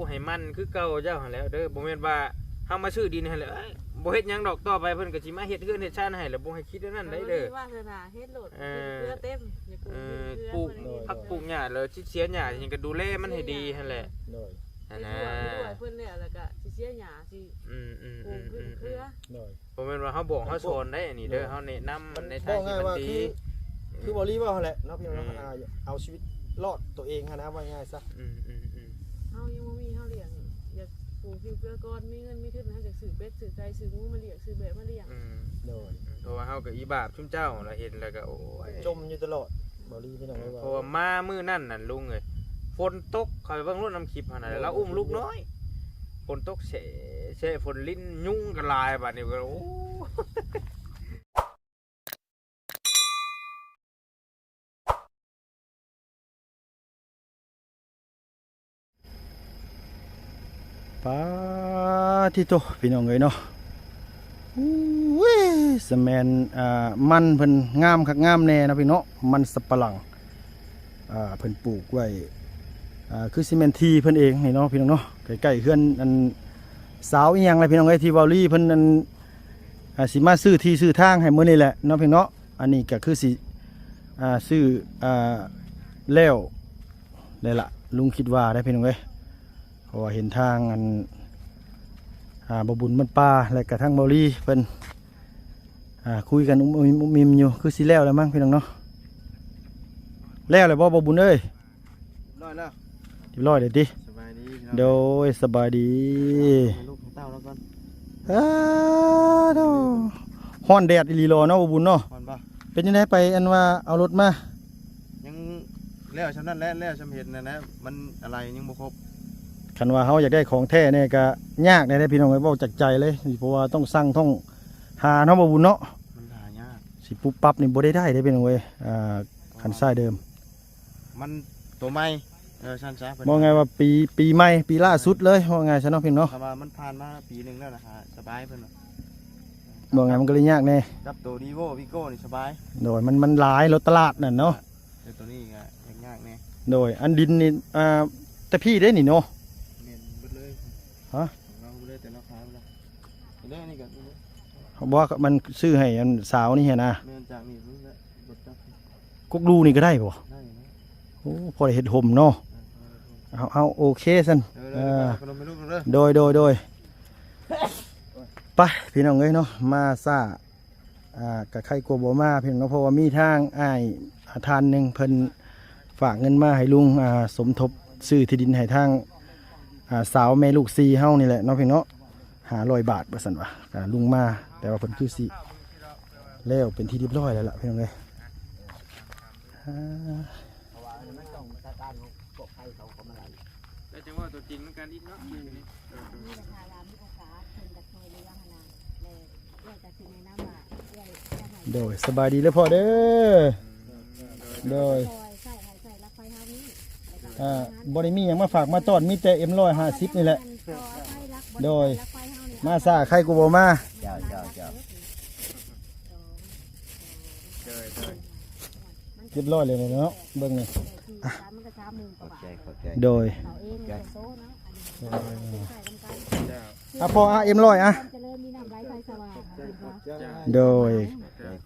ໃຫ້ມັນຄືເກົ່າເຈົ້າຫັ້ນແຫຼະເດີ. ບໍ່ແມ່ນວ່າເຮົາມາຊື້ດິນຫັ້ນແຫຼະ ເອີຍ ບໍ່ເຮັດຫຍັງດອກ ຕໍ່ໄປເພິ່ນກໍຊິມາເຮັດເຮືອນເຮັດຊານໃຫ້ແລ້ວ ບໍ່ໃຫ້ຄິດແນວນັ້ນໄດ໋ເດີ. ວາສະໜາເຮັດໂລດ ເອີ ເຮັດເພື່ອເຕັມ ຢາກປູກ ເອີ ປູກຜັກປູກຫຍ້າ ແລ້ວຊິເສຍຫຍ້າຫຍັງກໍດູແລມັນໃຫ້ດີຫັ້ນແຫຼະ. ໂດຍ ຫັ້ນນະ ເຮັດຮົ້ວເພິ່ນແລ້ວ ແລ້ວກໍຊິເສຍຫຍ້າ ຊິ ອືມໆໆໆ ປູກພືດມະເຂືອ. ໂດຍ ບໍ່ແມ່ນວ່າເຮົາບອກເຮົາສອນໄດ໋ອັນນີ້ເດີ ເຮົາແນະນຳໃນທາງທີ່ມັນດີ. ຄື ຄືເວົ້າລີເວົ້າຫັ້ນແຫຼະເນາະ ພີ່ນ້ອງເນາະ ເອົາຊີວິດລອດຕົວເອງຫັ້ນນະ ເວົ້າງ່າຍຊະ. ອືມໆໆ ເຮົາຍັງບໍ່ມີ ເຮົາລ້ຽງ ຢາກປູກຢູ່ເພື່ອກ່ອນ ມີເງິນມີທຶນ ເຮົາຢາກຊື້ເປັດຊື້ໄກ່ຊື້ໝູມາລ້ຽງ ຊື້ແບ້ມາລ້ຽງ. ອືມ ໂດຍ ເພາະວ່າເຮົາກໍອີບາບຊຸມເຈົ້າລະ ເຫັນແລ້ວກໍ ໂອ້ຍ ຈົ່ມຢູ່ຕະຫຼອດເວົ້າລີ ພີ່ນ້ອງເອີຍ. ເພາະວ່າມາມື້ນັ້ນນະລຸງເອີຍ ຝົນຕົກ ຂ້ອຍເບິ່ງລົດນຳຄລິບຫັ້ນນະ ລາວອຸ້ມລູກນ້ອຍ ຝົນຕົກແຊະໆ ຝົນລິນຍຸງກໍຫຼາຍ ບາດນີ້ກໍ ໂອ້ ປາທິໂທ ພີ່ນ້ອງເອີຍເນາະ ອຸ້ຍ ສະແມ່ນ ອ່າ ມັນເພິ່ນງາມຄັກງາມແນ່ເນາະ ພີ່ນ້ອງເນາະ ມັນສຳປະຫຼັງ ອ່າ ເພິ່ນປູກໄວ້ ອ່າ ຄືຊິແມ່ນທີ່ເພິ່ນເອງນີ້ເນາະ ພີ່ນ້ອງເນາະ ໃກ້ໆເຮືອນອັນສາວອີ່ຫຍັງລະ ພີ່ນ້ອງເອີຍ ທີ່ເວົ້າລີເພິ່ນອັນ ອ່າ ຊິມາຊື້ທີ່ຊື້ທາງໃຫ້ມື້ນີ້ແຫຼະເນາະ ພີ່ນ້ອງເນາະ. ອັນນີ້ກໍຄືຊິ ອ່າ ຊື້ ອ່າ ແລ້ວໄດ້ລະ ລຸງຄິດວ່າໄດ໋ ພີ່ນ້ອງເອີຍ ເພາະວ່າເຫັນທາງອັນ ອ່າ ບໍ່ບຸນມັນປ່າ ແລະກະທາງເບົາລີເພິ່ນ ອ່າ ຄຸຍກັນອຸ້ມອິມອຸ້ມອິມຢູ່ ຄືຊິແລ້ວແລ້ວມັ້ງ ພີ່ນ້ອງເນາະ. ແລ້ວແລ້ວບໍ່ ບໍ່ບຸນເອີຍ? ຮຽບຮ້ອຍແລ້ວ ຮຽບຮ້ອຍແລ້ວຕິ? ສະບາຍດີພີ່ນ້ອງ ໂດຍ ສະບາຍດີ. ໃຫ້ລູກໃຫ້ເຕົ້າແລ້ວກ່ອນ ເອີ ໂດ ຮ້ອນແດດອີ່ຫຼີຫຼໍເນາະ ບໍ່ບຸນເນາະ. ຮ້ອນບໍ່? ເປັນຈັ່ງໃດໄປ ອັນວ່າເອົາລົດມາ? ຍັງແລ້ວຊ່ຳນັ້ນແຫຼະ ແລ້ວຊ່ຳເຫັນນັ້ນແຫຼະ ມັນອາໄຫຼ່ຍັງບໍ່ຄົບ. ຄັນວ່າເຮົາຢາກໄດ້ຂອງແທ້ນີ້ກະຍາກແດ່ເດ້ ພີ່ນ້ອງເອີຍ ເວົ້າຈາກໃຈເລີຍ ເພາະວ່າຕ້ອງສັ່ງ ຕ້ອງຫາເນາະ ບໍ່ບຸນເນາະ. ມັນຫາຍາກ ຊິປຸບປັບນີ້ບໍ່ໄດ້ໄດ້ເດ້ ພີ່ນ້ອງເອີຍ ອ່າ ຄັນສາຍເດີມ ມັນໂຕໃໝ່ ເອີ ຊັ້ນຊະ ເວົ້າງ່າຍວ່າປີ ປີໃໝ່ ປີລ່າສຸດເລີຍ ເວົ້າງ່າຍຊະເນາະ ພີ່ນ້ອງເນາະ. ຄັນວ່າມັນຜ່ານມາປີໜຶ່ງແລ້ວນະ ສະບາຍເພິ່ນວ່າ ເວົ້າງ່າຍມັນກໍເລີຍຍາກແດ່ ກັບໂຕ Revo Vigo ນີ້ສະບາຍ. ໂດຍ ມັນ ມັນຫຼາຍລົດຕະຫຼາດນັ້ນເນາະ ແຕ່ໂຕນີ້ກໍຍາກໆແດ່. ໂດຍ ອັນດິນນີ້ ອ່າ ແຕ່ພີ້ເດ້ນີ້ເນາະ. ແມ່ນເບິດເລີຍ ຮະ ຂອງເຮົາເບິດເລີຍ ແຕ່ລາວຂາຍເບິດແລ້ວ ເດ້ນີ້ກໍ ເຂົາບອກວ່າມັນຊື້ໃຫ້ອັນສາວນີ້ຫັ້ນນະ. ແມ່ນ ຈາກນີ້ພຸ້ນແຫຼະ ລົດຈັກ ກົກດູນີ້ກໍໄດ້ບໍ່? ໄດ້ນະ ໂອ້ ພໍໄດ້ເຮັດຮົ່ມເນາະ. ເອີ ເອົາ ເອົາ ໂອເຄຊັ້ນ ເອີ ເອີ ເດີ ຂະໜົມໃຫ້ລູກເດີ. ໂດຍ ໂດຍ ໂດຍ ໄປພີ່ນ້ອງເອີຍເນາະ ມາຊ້າ ອ່າ ກະໄຄກວ່າບໍ່ມາພີ່ນ້ອງເນາະ ເພາະວ່າມີທາງອ້າຍ ອ່າ ທ່ານໜຶ່ງເພິ່ນຝາກເງິນມາໃຫ້ລຸງ ອ່າ ສົມທົບຊື້ທີ່ດິນໃຫ້ທາງ ອ່າ ສາວແມ່ລູກສີ່ເຮົານີ້ແຫຼະເນາະ ພີ່ນ້ອງເນາະ. ຫ້າຮ້ອຍບາດວ່າຊັ້ນວ່າ ອ່າ ລຸງມາ ແຕ່ວ່າເພິ່ນຄືຊິແລ້ວເປັນທີ່ຮຽບຮ້ອຍແລ້ວລະ ພີ່ນ້ອງເອີຍ. ອ່າ ແລ້ວຈັ່ງວ່າຕົວຈິງນຳກັນອີກເນາະ. ໂດຍ ສະບາຍດີເດີພໍ່ເດີ. ໂດຍ ອ່າ ບໍ່ໄດ້ມີຫຍັງມາຝາກມາຕ້ອນ ມີແຕ່ເອັມຮ້ອຍຫ້າສິບນີ້ແຫຼະ. ໂດຍ ມາຊ້າໄຄກວ່າບໍ່ມາ. ເຈົ້າ ເຈົ້າ ເຈົ້າ ໂດຍ ໂດຍ ຮຽບຮ້ອຍເລີຍເນາະ ເບິ່ງນີ້. ຂອບໃຈ ຂອບໃຈ ໂດຍ ເຈົ້າ ອ່ະ ພໍ່ ອ່ະ ເອັມຮ້ອຍ ອ່ະ ໂດຍ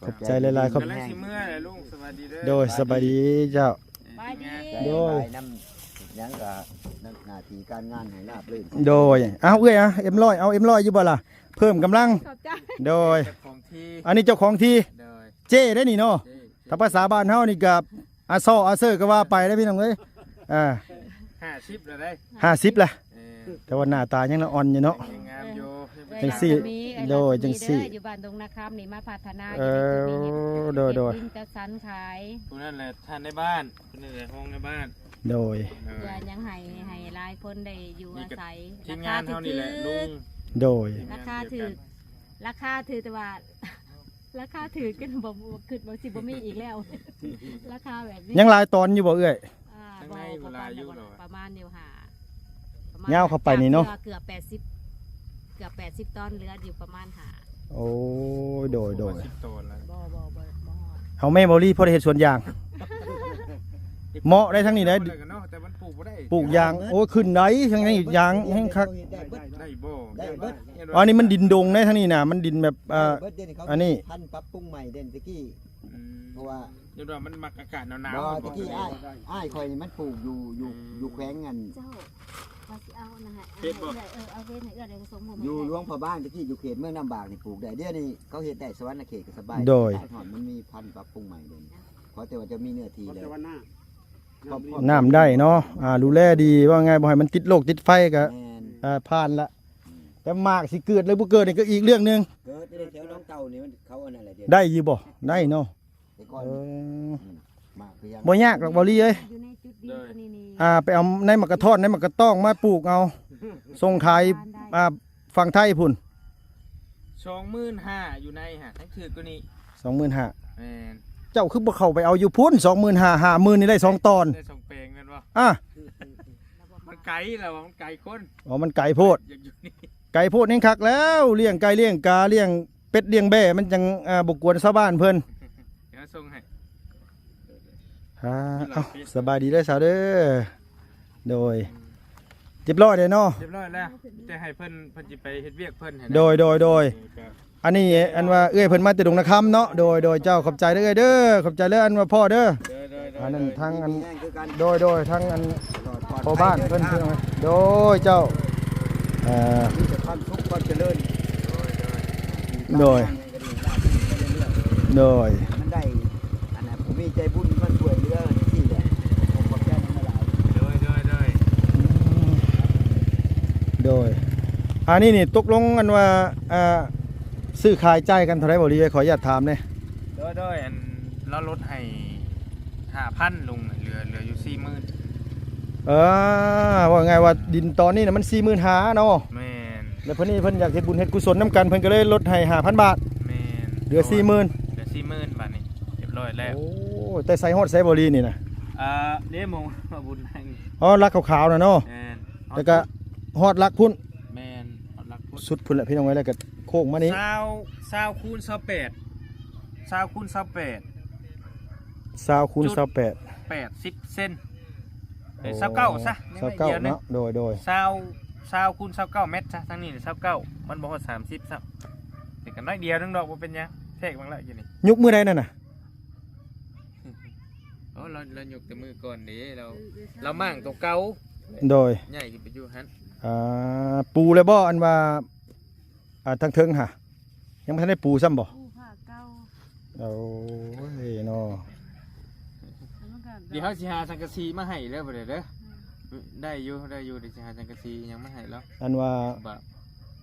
ຂອບໃຈຫຼາຍໆ ຂອບ ກຳລັງຊິເມືອແຫຼະລຸງ. ສະບາຍດີເດີ. ໂດຍ ສະບາຍດີເຈົ້າ. ສະບາຍດີ ໂດຍ ນຳຫຍັງກະນຳໜ້າທີ່ການງານໃຫ້ລາບລື່ນ. ໂດຍ ເອົາເອື້ອຍ ອ່ະ ເອັມຮ້ອຍ ເອົາເອັມຮ້ອຍຢູ່ບໍ່ລະ? ເພີ່ມກຳລັງ. ຂອບໃຈ ໂດຍ ເຈົ້າຂອງທີ່ ອັນນີ້ເຈົ້າຂອງທີ່. ໂດຍ ເຈ້ເດ້ນີ້ເນາະ. ເຈ້ ຖ້າພາສາບ້ານເຮົານີ້ກະ ອາຊໍອາເຊີກໍວ່າໄປເດ້ພີ່ນ້ອງເອີຍ. ອ່າ ຫ້າສິບແລ້ວເດ້ ຫ້າສິບແລ້ວ. ເອີ ແຕ່ວ່າໜ້າຕາຍັງລະອ່ອນຢູ່ເນາະ. ຍັງງາມຢູ່. ເອີ ຈັ່ງຊີ້ ເອີ ໂດຍ ຈັ່ງຊີ້ ຢູ່ບ້ານດົງນາຄຳນີ້ມາພັດທະນາ. ເອີ ຢູ່ໃນຈຸດນີ້ ໂດຍ ໂດຍ ເຮັດດິນຈັດສັນຂາຍ. ຜູ້ນັ້ນແຫຼະທ່ານໃນບ້ານ ຜູ້ນີ້ແຫຼະຮອງໃນບ້ານ. ໂດຍ ໂດຍ ເພື່ອຍັງໃຫ້ ໃຫ້ຫຼາຍຄົນໄດ້ຢູ່ອາໄສ. ທີມງານເຮົານີ້ແຫຼະລຸງ. ໂດຍ ລາຄາຖືກ ລາຄາຖືກ ແຕ່ວ່າ ລາຄາຖືກຈົນບໍ່ ບໍ່ ຄິດວ່າຊິບໍ່ມີອີກແລ້ວ ລາຄາແບບນີ້. ຍັງຫຼາຍຕອນຢູ່ບໍ່ເອື້ອຍ? ອ່າ ທາງໃນບໍ່ຫຼາຍຢູ່ ປະມານຢູ່ຫ້າ ປະມານ ຍາວເຂົ້າໄປນີ້ເນາະ ເກືອບແປດສິບ ເກືອບແປດສິບຕອນ ເຫຼືອຢູ່ປະມານຫ້າ. ໂອ້ ໂດຍ ໂດຍ ບໍ່ ບໍ່ ບໍ່ ບໍ່ຮອດ. ເອົາແມ່ເບົາລີພໍໄດ້ເຮັດສວນຢາງ. ເໝາະໄດ້ທາງນີ້ໄດ້ ເນາະ ແຕ່ມັນປູກບໍ່ໄດ້ ປູກຢາງ ໂອ້ ຂຶ້ນໄດ້ທາງນີ້ຢາງແຮງຄັກ ໄດ້ເບິດ ໄດ້ເບິດ ອັນນີ້ມັນດິນດົງໄດ້ທາງນີ້ນະ ມັນດິນແບບ ອ່າ ໄດ້ເບິດ ດຽວນີ້ເຂົາ ອັນນີ້ ພັນປັບປຸງໃໝ່ເດ້ ແຕ່ກີ້ ອືມ ເພາະວ່າ ຍ້ອນວ່າມັນມັກອາກາດໜາວໆ ບໍ່ ແມ່ນບໍ່? ແຕ່ກີ້ອ້າຍ ອ້າຍຂ້ອຍນີ້ມັນປູກຢູ່ ຢູ່ ອືມ ຢູ່ແຂວງອັນ ເຈົ້າ ວ່າຊິເອົານະ ໃຫ້ ເຮັດບໍ່? ເອີ ເອີ ເອົາເຮັດໃຫ້ເອື້ອຍ ດຽວສົ່ງຮູບໃຫ້ ຢູ່ຫຼວງພະບາງ ແຕ່ກີ້ຢູ່ເຂດເມືອງນ້ຳບາກນີ້ປູກໄດ້ ດຽວນີ້ເຂົາເຮັດໄດ້ ສະຫວັນນະເຂດກໍສະບາຍ ໂດຍ ໄປຮອດມັນມີພັນປັບປຸງໃໝ່ ດຽວນີ້ ຂໍແຕ່ວ່າຈະມີເນື້ອທີ່ແລ້ວ ນ້ຳໄດ້ເນາະ ອ່າ ດູແລດີ ວ່າງ່າຍ ບໍ່ໃຫ້ມັນຕິດໂລກຕິດໄພກໍ ແມ່ນ ເອີ ຜ່ານລະ ອືມ ແຕ່ໝາກຊິເກີດຫຼືບໍ່ເກີດນີ້ກໍອີກເລື່ອງໜຶ່ງ ເກີດຢູ່ແຖວໜອງເຕົ່ານີ້ ມັນ ເຂົາອັນນັ້ນແຫຼະ ດຽວ ໄດ້ຢູ່ບໍ່? ໄດ້ເນາະ ແຕ່ກ່ອນ ເອີ ອືມ ໝາກຄືຫຍັງ ບໍ່ຍາກດອກ ເບົາລີເອີຍ ຢູ່ໃນຈຸດດິນໂດຍ ຕົວນີ້ນີ້ ອ່າ ໄປເອົາໃນໝາກກະທ້ອນ ໃນໝາກກະຕ້ອງມາປູກເອົາ ສົ່ງຂາຍ ອ່າ ຝັ່ງໄທພຸ້ນ ສອງໝື່ນຫ້າ ຢູ່ໃນຫັ້ນ ຍັງຖືກກວ່ານີ້ ສອງໝື່ນຫ້າ ແມ່ນ ເຈົ້າຄືບໍ່ເຂົ້າໄປເອົາຢູ່ພຸ້ນ ສອງໝື່ນຫ້າ ຫ້າໝື່ນນີ້ໄດ້ສອງຕອນ ໄດ້ສອງແປງແມ່ນບໍ່? ອ່າ ມັນໄກແລ້ວ ມັນໄກຄົນ ອໍ ມັນໄກໂພດ ຢາກຢູ່ນີ້ ໄກໂພດແຮງຄັກແລ້ວ ລ້ຽງໄກ່ລ້ຽງກາ ລ້ຽງເປັດລ້ຽງແບ້ ມັນຈັ່ງ ອ່າ ບໍ່ກວນຊາວບ້ານເພິ່ນ ດຽວສົ່ງໃຫ້ ອ່າ ເອົາ ສະບາຍດີເດີສາວເດີ ໂດຍ ອືມ ຮຽບຮ້ອຍເດ້ເນາະ ຮຽບຮ້ອຍແລ້ວ ມີແຕ່ໃຫ້ເພິ່ນ ເພິ່ນຊິໄປເຮັດວຽກເພິ່ນຫັ້ນນະ ໂດຍ ໂດຍ ໂດຍ ເອີ ກໍ ອັນນີ້ອັນວ່າເອື້ອຍເພິ່ນມາແຕ່ດົງນາຄຳເນາະ ໂດຍ ໂດຍ ເຈົ້າ ຂອບໃຈເດີເອື້ອຍເດີ ຂອບໃຈເດີ ອັນວ່າພໍ່ເດີ ໂດຍ ໂດຍ ໂດຍ ອັນນັ້ນທາງອັນ ໂດຍ ໂດຍ ທາງອັນພໍ່ບ້ານເພິ່ນ ໂດຍ ເຈົ້າ ເອີ ມີແຕ່ຄວາມສຸກຄວາມຈະເລີນ ໂດຍ ໂດຍ ໂດຍ ມັນໄດ້ ອັນນັ້ນ ຜູ້ມີໃຈບຸນມາຊ່ວຍເຫຼືອຈັ່ງຊີ້ແຫຼະ ຂໍຂອບໃຈນຳຫຼາຍ ໂດຍ ໂດຍ ໂດຍ ໂດຍ ອັນນີ້ນີ້ຕົກລົງອັນວ່າ ອ່າ ຊື້ຂາຍຈ່າຍກັນເທົ່າໃດບໍ່ ຫຼື ຂໍອະນຸຍາດຖາມແດ່? ໂດຍ ໂດຍ ອັນ ລາວລົດໃຫ້ຫ້າພັນ ລຸງ ເຫຼືອ ເຫຼືອຢູ່ສີ່ໝື່ນ ເອີ ເວົ້າງ່າຍວ່າດິນຕອນນີ້ນະມັນສີ່ໝື່ນຫ້າເນາະ ແມ່ນ ແລ້ວເພິ່ນນີ້ເພິ່ນຢາກເຮັດບຸນເຮັດກຸສົນນຳກັນ ເພິ່ນກໍເລີຍລົດໃຫ້ຫ້າພັນບາດ ແມ່ນ ເຫຼືອສີ່ໝື່ນ ເຫຼືອສີ່ໝື່ນບາດນີ້ ຮຽບຮ້ອຍແລ້ວ ໂອ້ ແຕ່ໃສຮອດໃສບໍ່ລີນີ້ນະ? ເອີ ເດ້ ໝ່ອງວ່າບຸນໃຫ້ ອໍ ຫຼັກຂາວໆນະເນາະ ແມ່ນ ແລ້ວກໍຮອດຫຼັກພຸ້ນ ແມ່ນ ຮອດຫຼັກພຸ້ນ ສຸດພຸ້ນແຫຼະພີ່ນ້ອງເອີຍ ແລ້ວກໍໂຄ້ງມານີ້ ຊາວ ຊາວຄູນຊາວແປດ ຊາວຄູນຊາວແປດ ຊາວຄູນຊາວແປດ ແປດສິບເຊັນ ເອີ ໂອ້ ຊາວເກົ້າຊະ ຊາວເກົ້າເນາະ ໂດຍ ໂດຍ ຊາວ ຊາວຄູນຊາວເກົ້າແມັດຊະ ທາງນີ້ຊາວເກົ້າ ມັນບໍ່ຮອດສາມສິບຊ້ຳ ແຕ່ກໍໜ້ອຍດຽວໜຶ່ງດອກ ບໍ່ເປັນຫຍັງ ແທກເບິ່ງແລ້ວຢູ່ນີ້ ຍົກມື້ໃດນັ້ນນະ? ໂອ້ ລາວ ລາວຍົກແຕ່ມື້ກ່ອນເດ້ ລາວ ເອີ ລາວມ້າງໂຕເກົ່າ ໂດຍ ໃຫຍ່ຂຶ້ນໄປຢູ່ຫັ້ນ ອ່າ ປູແລ້ວບໍ່ ອັນວ່າ ອ່າ ທາງເທິງຫະ ຍັງບໍ່ທັນໄດ້ປູຊ້ຳບໍ່? ປູຜ້າເກົ່າ ໂອ້ຍເນາະ ແລ້ວມັນກໍ ດຽວເຮົາຊິຫາສັງກະສີມາໃຫ້ເດີ ບໍ່ໄດ້ເດີ ອືມ ໄດ້ຢູ່ ໄດ້ຢູ່ ດຽວຊິຫາສັງກະສີຫຍັງມາໃຫ້ລາວ ອັນວ່າ ບາດ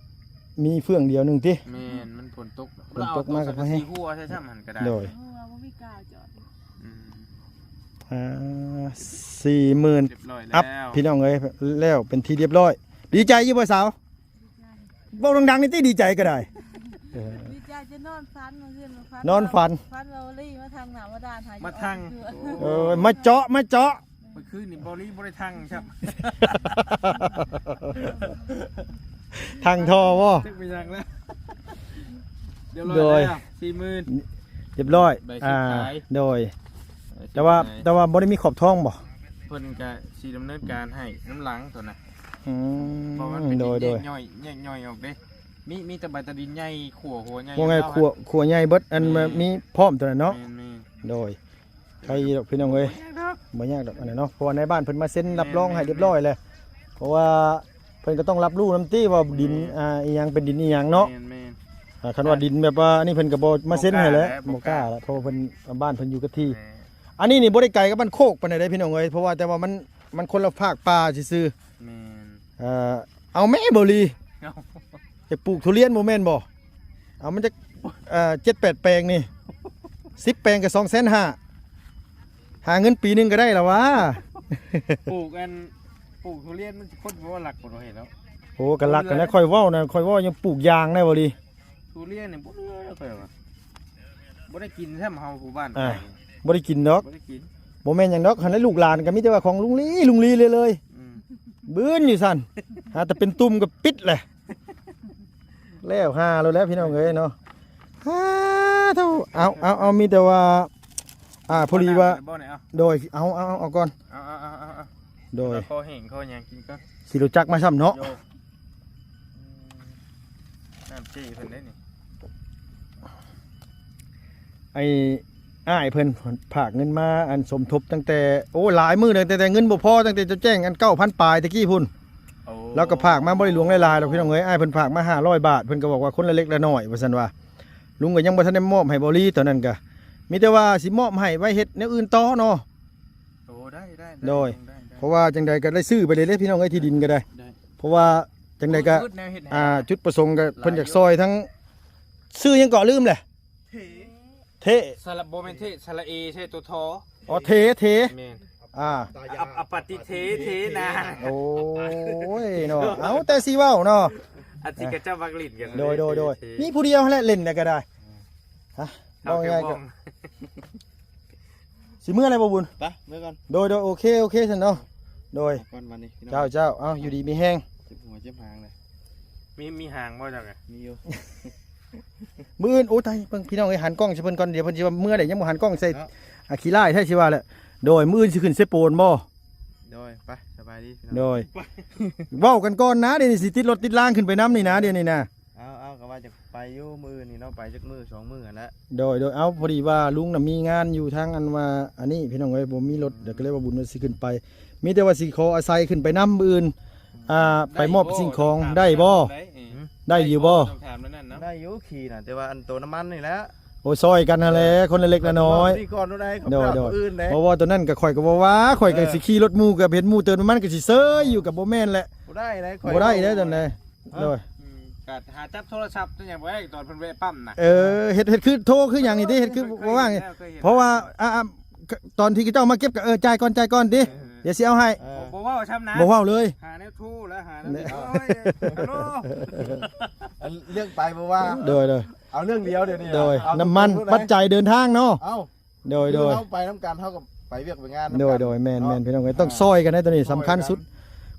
ມີເຟື່ອງດຽວໜຶ່ງຕິ? ແມ່ນ ມັນຝົນຕົກ ຝົນຕົກມາກໍບໍ່ແຮງ ເອົາສັງກະສີຫົວໃສ່ຊ້ຳຫັ້ນກໍໄດ້ ໂດຍ ເພາະວ່າບໍ່ມີກາວຈອດ ອືມ ອ່າ ສີ່ໝື່ນ ຮຽບຮ້ອຍແລ້ວ ອັບ ພີ່ນ້ອງເອີຍ ແລ້ວເປັນທີ່ຮຽບຮ້ອຍ ດີໃຈຢູ່ບໍ່ສາວ? ເວົ້າດັງໆນີ້ຕິ ດີໃຈກໍໄດ້ ເອີ ດີໃຈຈົນນອນຝັນ ມື້ຄືນຝັນ ນອນຝັນ ຝັນວ່າວາລີມາທາງໜ້າມາດ່ານຫາ ມາທາງ ເອີ ມາເຈາະ ມາເຈາະ ມື້ຄືນນີ້ບໍ່ລີບໍ່ໄດ້ທັງຊ້ຳ ທັງທໍ່ບໍ່? ຈັກເປັນຫຍັງແລ້ວ ຮຽບຮ້ອຍແລ້ວ ສີ່ໝື່ນ ຮຽບຮ້ອຍ ໃບຊື້ຂາຍ ອ່າ ໂດຍ ເອີ ແຕ່ວ່າ ແຕ່ວ່າບໍ່ໄດ້ມີຂອບທອງບໍ່? ເພິ່ນກະຊິດຳເນີນການໃຫ້ນຳຫຼັງຕົວນະ ອືມ ເພາະວ່າມັນເປັນ ໂດຍ ແຍກ ໂດຍ ຍ່ອຍ ແຍກຍ່ອຍອອກເດ້ ມີ ມີແຕ່ໃບຕາດິນໃຫຍ່ ຂົວຫົວໃຫຍ່ ວ່າໄງ ຂົວ ຂົວໃຫຍ່ເບິດ ອັນ ແມ່ນ ມີພ້ອມຕົວນັ້ນເນາະ ແມ່ນໆ ໂດຍ ໃຄດອກພີ່ນ້ອງເອີຍ ບໍ່ຍາກດອກ ບໍ່ຍາກດອກອັນນັ້ນເນາະ ເພາະວ່ານາຍບ້ານເພິ່ນມາເຊັນ ແມ່ນໆ ຮັບຮອງໃຫ້ຮຽບຮ້ອຍແລ້ວ ເພາະວ່າເພິ່ນກໍຕ້ອງຮັບຮູ້ນຳຕິວ່າດິນ ແມ່ນ ອ່າ ອີຫຍັງເປັນດິນອີຫຍັງເນາະ ແມ່ນໆ ອ່າ ຄັນວ່າດິນແບບວ່າອັນນີ້ເພິ່ນກໍບໍ່ມາເຊັນໃຫ້ແຫຼະ ບໍ່ກ້າແຫຼະ ບໍ່ກ້າແຫຼະ ເພາະວ່າເພິ່ນ ບ້ານເພິ່ນຢູ່ກັບທີ່ ແມ່ນ ອັນນີ້ນີ້ບໍ່ໄດ້ໄກກັບບ້ານໂຄກປານໃດເດ້ພີ່ນ້ອງເອີຍ ເພາະວ່າແຕ່ວ່າມັນ ມັນຄົນລະພາກປ່າຊື່ໆ ແມ່ນ ເອີ ເອົາແມ່ບໍ່ລີ ເອົ້າ ຢາກປູກທຸລຽນບໍ່ແມ່ນບໍ່? ເອົາມັນຈັກ ເອີ ເຈັດແປດແປງນີ້ ສິບແປງກໍສອງແສນຫ້າ ຫາເງິນປີໜຶ່ງກໍໄດ້ລະຫວາ ປູກອັນ ປູກທຸລຽນມັນຄົນບໍ່ລັກບໍ່ເຫັນແລ້ວ ໂອ້ ກໍລັກກັນນະ ຂ້ອຍເວົ້ານະ ຂ້ອຍເວົ້າຍັງປູກຢາງໄດ້ບໍ່ລີ ທຸລຽນນີ້ບໍ່ເຫຼືອແລ້ວ ຂ້ອຍວ່າ ບໍ່ໄດ້ກິນຊ້ຳເຮົາຜູ້ບ້ານ ອ່າ ໄປ ບໍ່ໄດ້ກິນດອກ ບໍ່ໄດ້ກິນ ບໍ່ແມ່ນຫຍັງດອກ ຄັນໄດ້ລູກຫຼານກໍມີແຕ່ວ່າຂອງລຸງລີ ລຸງລີເລີຍ ອືມ ບືນຢູ່ຊັ້ນ ຫາແຕ່ເປັນຕຸ່ມກໍປິດແຫຼະ ແລ້ວຫາໂລດແລ້ວພີ່ນ້ອງເອີຍເນາະ ຫາເທົ່າ ເອົາ ເອົາ ເອົາ ມີແຕ່ວ່າ ອ່າ ພໍດີວ່າ ເອົານ້ຳເລີຍບໍ່ນີ້ ເອົາ ໂດຍ ເອົາ ເອົາ ເອົາກ່ອນ ເອົາ ເອົາ ເອົາ ເອົາ ໂດຍ ເອົາພໍແຫ້ງພໍຫຍັງກິນກ່ອນ ຊິຮູ້ຈັກມາຊ້ຳເນາະ ໂດຍ ອືມ ນ້ຳເຈ້ເພິ່ນໄດ້ນີ້ ໄອ້ ອ້າຍເພິ່ນຝາກເງິນມາ ອັນ ສົມທົບຕັ້ງແຕ່ ໂອ້ ຫຼາຍມື້ແລ້ວ ຕັ້ງແຕ່ເງິນບໍ່ພໍ ຕັ້ງແຕ່ເຈົ້າແຈ້ງ ອັນ ເກົ້າພັນປາຍຕະກີ້ພຸ້ນ ໂອ້ ລາວກໍຝາກມາບໍ່ໄດ້ຫຼວງຫຼາຍໆດອກ ພີ່ນ້ອງເອີຍ ອ້າຍເພິ່ນຝາກມາຫ້າຮ້ອຍບາດ ເພິ່ນກໍບອກວ່າຄົນລະເລັກລະນ້ອຍ ວ່າຊັ້ນວ່າ ລຸງກໍຍັງບໍ່ທັນໄດ້ມອບໃຫ້ເບົາລີ ຕອນນັ້ນກໍມີແຕ່ວ່າຊິມອບໃຫ້ໄວ້ເຮັດແນວອື່ນຕໍ່ເນາະ ໂອ້ ໄດ້ ໄດ້ ໄດ້ ໂດຍ ໄດ້ ໄດ້ ເພາະວ່າຈັ່ງໃດກໍໄດ້ຊື້ໄປເລີຍເດ້ ພີ່ນ້ອງເອີຍ ທີ່ດິນກໍໄດ້ ໄດ້ ເພາະວ່າຈັ່ງໃດກໍ ອືມ ອ່າ ຈຸດປະສົງກໍເພິ່ນຢາກຊ່ອຍທັງ ຊື່ຫຍັງເກາະ ລືມແຫຼະ ເທ ເທ ສະລະ ບໍ່ແມ່ນເທ ສະລະເອ ໃຊ້ຕົວ ທ ອໍ ເທ ເທ ແມ່ນ ອ່າ ອະ ອະປະຕິເທ ເທນາ ໂອ້ຍເນາະ ເອົາແຕ່ຊິເວົ້າເນາະ ອັນທີ່ເຂົາເຈົ້າມັກຫຼິ້ນກັນ ໂດຍ ໂດຍ ໂດຍ ເທ ມີຜູ້ດຽວຫັ້ນແຫຼະຫຼິ້ນແລ້ວກໍໄດ້ ຮະ ເອົາ ເວົ້າງ່າຍໆ ກໍ ຊິເມືອແລ້ວບໍ່ບຸນ ໄປເມືອກ່ອນ ໂດຍ ໂດຍ ໂອເຄ ໂອເຄຊັ້ນເນາະ ໂດຍ ກ່ອນບັດນີ້ ເຈົ້າ ເຈົ້າ ເອົາ ຢູ່ດີມີແຮງ ເຈັບຫົວເຈັບຫາງເລີຍ ມີ ມີຫາງບໍ່ເຈົ້າກະ ມີຢູ່ ມື້ອື່ນ ໂອ້ ຕາຍ ເບິ່ງ ພີ່ນ້ອງເອີຍ ຫັນກ້ອງໃສ່ເພິ່ນກ່ອນ ດຽວເພິ່ນຊິວ່າເມືອໄດ້ ຍັງບໍ່ຫັນກ້ອງໃສ່ ອ່າ ຂີ້ລ້າຍແທ້ຊິວ່າແຫຼະ ໂດຍ ມື້ອື່ນຊິຂຶ້ນເຊໂປນບໍ່ ໂດຍ ໄປ ສະບາຍດີ ໂດຍ ເວົ້າກັນກ່ອນນະ ດຽວນີ້ຊິຕິດລົດຕິດລາງຂຶ້ນໄປນຳນີ້ນະ ດຽວນີ້ນະ ເອົາ ເອົາ ກໍວ່າຈະໄປຢູ່ມື້ອື່ນນີ້ເນາະ ໄປຈັກມື້ສອງມື້ຫັ້ນແຫຼະ ໂດຍ ໂດຍ ເອົາ ພໍດີວ່າລຸງນະມີງານຢູ່ທາງ ອັນວ່າ ອັນນີ້ ພີ່ນ້ອງເອີຍ ບໍ່ມີລົດ ອືມ ດຽວກໍເລີຍວ່າບຸນວ່າຊິຂຶ້ນໄປ ມີແຕ່ວ່າຊິຂໍອາໄສຂຶ້ນໄປນຳມື້ອື່ນ ອ່າ ໄປມອບສິ່ງຂອງໄດ້ບໍ່ ໄດ້ບໍ່ ໄດ້ຢູ່ບໍ່ ຕ້ອງຖາມແນວນັ້ນເນາະ ໄດ້ຢູ່ຂີ່ນະ ແຕ່ວ່າອັນໂຕນ້ຳມັນນີ້ແຫຼະ ໂອ້ ຊ່ອຍກັນຫັ້ນແຫຼະ ເອີ ຄົນລະເລັກລະນ້ອຍ ກ່ອນໄດ້ ໂດຍ ໂດຍ ເອີ ເພາະວ່າຕອນນັ້ນກໍຂ້ອຍກໍບໍ່ວ່າ ຂ້ອຍກໍ ເອີ ຊິຂີ່ລົດໝູ່ ກໍເຫັນໝູ່ເຕີມນ້ຳມັນກໍຊິເຊີຍຢູ່ ກໍບໍ່ແມ່ນແຫຼະ ບໍ່ໄດ້ເດ້ ຂ້ອຍ ບໍ່ໄດ້ເດ້ຕອນໃດ ເອີ ໂດຍ ອືມ ກໍຫາຈັບໂທລະສັບຈັກຢ່າງບໍ່ໄດ້ ຕອນເພິ່ນແວະປ້ຳນະ ເອີ ເຮັດ ເຮັດຄືໂທຄືຫຍັງນີ້ຕິ ເຮັດຄືບໍ່ວ່າງ ເພາະວ່າ ອ່າ ອ່າ ຕອນທີ່ເຂົາເຈົ້າມາເກັບກໍ ເອີ ຈ່າຍກ່ອນ ຈ່າຍກ່ອນຕິ ເອີ ດຽວຊິເອົາໃຫ້ ເອີ ບໍ່ ບໍ່ເວົ້າຊ້ຳນະ ບໍ່ເວົ້າເລີຍ ຫາແນວໂທລະ ຫາແນວ ໂດຍ ໂອ້ຍ ອັນເລື່ອງໄປບໍ່ວ່າ ໂດຍ ໂດຍ ເອົາເລື່ອງດຽວດຽວນີ້ ໂດຍ ເອົາ ນ້ຳມັນ ຕົ້ນໆ ປັດໄຈເດີນທາງເນາະ ເອົ້າ ໂດຍ ໂດຍ ເຮົາໄປນຳກັນ ເຮົາກໍໄປວຽກໄປງານນຳກັນ ໂດຍ ໂດຍ ແມ່ນ ເນາະ ແມ່ນ ພີ່ນ້ອງເອີຍ ຕ້ອງ ອ່າ ຊ່ອຍກັນໃນຕອນນີ້ ຊ່ອຍກັນ ສຳຄັນສຸດ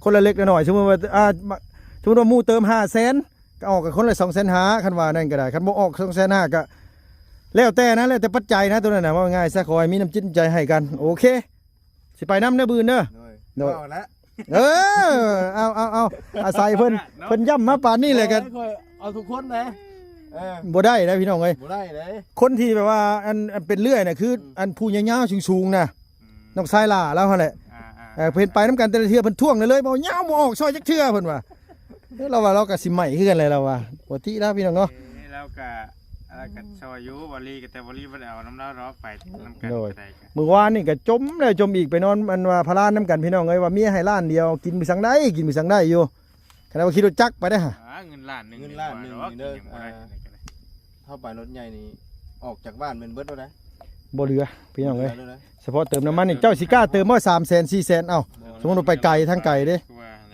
ຄົນລະເລັກລະນ້ອຍ ສົມມຸດວ່າ ອ່າ ສົມມຸດວ່າໝູ່ເຕີມຫ້າແສນ ກໍອອກກັນຄົນລະສອງແສນຫ້າ ຄັນວ່ານັ້ນກໍໄດ້ ຄັນບໍ່ອອກສອງແສນຫ້າ ກໍແລ້ວແຕ່ນະ ແລ້ວແຕ່ປັດໄຈນະ ໂຕນັ້ນນະ ເວົ້າງ່າຍໆຊະ ຂໍໃຫ້ມີນ້ຳຈິດນ້ຳໃຈໃຫ້ກັນ ໂອເຄ ຊິໄປນຳເດີ ມື້ອື່ນເດີ ໂດຍ ໂດຍ ເອົາລະ ເອີ ເອົາ ເອົາ ເອົາ ອາໄສເພິ່ນ ເນາະ ເພິ່ນຢ້ຳມາປານນີ້ແຫຼະ ກໍ ຂ້ອຍເອົາທຸກຄົນນະ ເອີ ບໍ່ໄດ້ນະ ພີ່ນ້ອງເອີຍ ບໍ່ໄດ້ເດ້ ຄົນທີ່ແບບວ່າ ອັນ ອັນເປັນເລື່ອຍນະ ຄື ອືມ ອັນຜູ້ຍາວໆສູງໆນະ ອືມ ນ້ອງຊາຍຫຼ້າລາວຫັ້ນແຫຼະ ອ່າໆ ເອີ ເພິ່ນໄປນຳກັນແຕ່ລະເທື່ອ ເພິ່ນທ້ວງເລີຍ ບໍ່ຍາວ ບໍ່ອອກຊ່ອຍຈັກເທື່ອ ເພິ່ນວ່າ ເອີ ລາວວ່າລາວກໍຊິໄໝ້ຄືກັນແຫຼະ ລາວວ່າ ປົກກະຕິລາວ ພີ່ນ້ອງເນາະ ເອີ ລາວກໍ ລາວກໍຊ່ອຍຢູ່ ບໍ່ລີກໍ ແຕ່ບໍ່ລີບໍ່ໄດ້ເອົານຳລາວດອກ ໄປນຳກັນ ໂດຍ ກໍໄດ້ ມື້ວານນີ້ກໍຈົມແລ້ວຈົມອີກ ໄປນອນ ອັນວ່າພະລານນຳກັນ ພີ່ນ້ອງເອີຍ ວ່າເມຍໃຫ້ລ້ານດຽວ ກິນມື້ສັງໄດ້ ກິນມື້ສັງໄດ້ຢູ່ ຂະໜາດວ່າຂີ່ລົດຈັກໄປເດ້ຫະ ອ່າ ເງິນລ້ານໜຶ່ງ ເງິນລ້ານໜຶ່ງນີ້ເດີ ເຮົາໄປລົດໃຫຍ່ນີ້ ອອກຈາກບ້ານແມ່ນເບິດແລ້ວນະ ບໍ່ເຫຼືອ ພີ່ນ້ອງເອີຍ ສະເພາະເຕີມນ້ຳມັນນີ້ ເຈົ້າຊິກ້າເຕີມບໍ່ ສາມແສນ ສີ່ແສນ ເອົ້າ ບໍ່ ສົມມຸດວ່າໄປໄກ ທາງໄກເດ້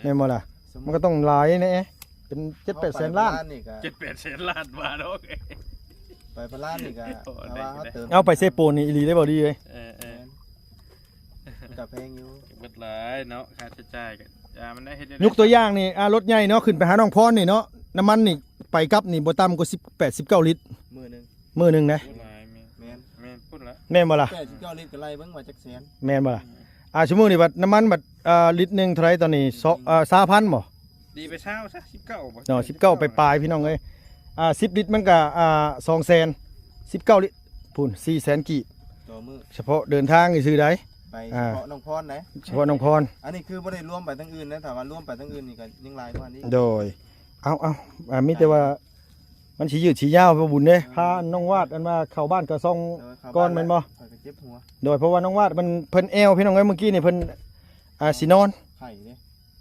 ແມ່ນບໍ່ລະ ມັນກໍຕ້ອງຫຼາຍແດ່ ເປັນເຈັດແປດແສນລ້ານ ເຈັດແປດແສນລ້ານບາດດອກ ໄປພັນລ້ານນີ້ກໍ ໂອ້ ຖ້າວ່າເຮົາເຕີມ ເອົາໄປເຊໂປນນີ້ອີ່ຫຼີໄດ້ບໍ່ດີເອີຍ ເອີ ເອີ ມັນກໍແພງຢູ່ ເບິດຫຼາຍເນາະ ຄ່າໃຊ້ຈ່າຍກໍ ຢ່າມັນໄດ້ເຮັດ ຍົກຕົວຢ່າງນີ້ ອ່າ ລົດໃຫຍ່ເນາະ ຂຶ້ນໄປຫາໜອງພອນນີ້ເນາະ ນ້ຳມັນນີ້ໄປກັບນີ້ບໍ່ຕ່ຳກວ່າສິບ ແປດ ສິບເກົ້າລິດ ມື້ໜຶ່ງ ມື້ໜຶ່ງນະ ໂອ້ ຫຼາຍແມ່ນ ແມ່ນ ແມ່ນພຸ້ນລະ ແມ່ນບໍ່ລະ ແປດສິບເກົ້າລິດກໍໄລ່ເບິ່ງວ່າຈັກແສນ ແມ່ນບໍ່ລະ ອ່າ ຊຸມື້ນີ້ບັດນ້ຳມັນບັດ ອ່າ ລິດໜຶ່ງເທົ່າໃດຕອນນີ້ ຊາວ ອ່າ ຊາວພັນບໍ່ ຕີໄປຊາວຊະ ສິບເກົ້າບໍ່ ເນາະ ສິບເກົ້າປາຍໆ ພີ່ນ້ອງເອີຍ ອ່າ ສິບລິດມັນກະ ອ່າ ສອງແສນ ສິບເກົ້າລິດ ພຸ້ນ ສີ່ແສນກີບ ຕໍ່ມື້ ສະເພາະເດີນທາງຊື່ໆໃດ ໄປ ອ່າ ສະເພາະໜອງພອນໃດ ສະເພາະໜອງພອນ ອັນນີ້ຄືບໍ່ໄດ້ລວມໄປທາງອື່ນນະ ຖ້າວ່າລວມໄປທາງອື່ນນີ້ກໍຍັງຫຼາຍກວ່ານີ້ ໂດຍ ເອົາ ເອົາ ອ່າ ມີແຕ່ວ່າ ມັນຊິຍືດຊິຍາວ ບໍ່ບຸນເດ້ ພານ້ອງວາດ ອັນວ່າເຂົ້າບ້ານເຂົ້າຊ່ອງ ໂດຍ ເຂົ້າ ກ່ອນ ບ້ານ ແມ່ນບໍ່ ຂ້ອຍກໍເຈັບຫົວ ໂດຍ ເພາະວ່ານ້ອງວາດມັນ ເພິ່ນແອວ ພີ່ນ້ອງເອີຍ ມື້ກີ້ນີ້ເພິ່ນ ອ່າ ຊິນອນ ໄຂ້ເດ້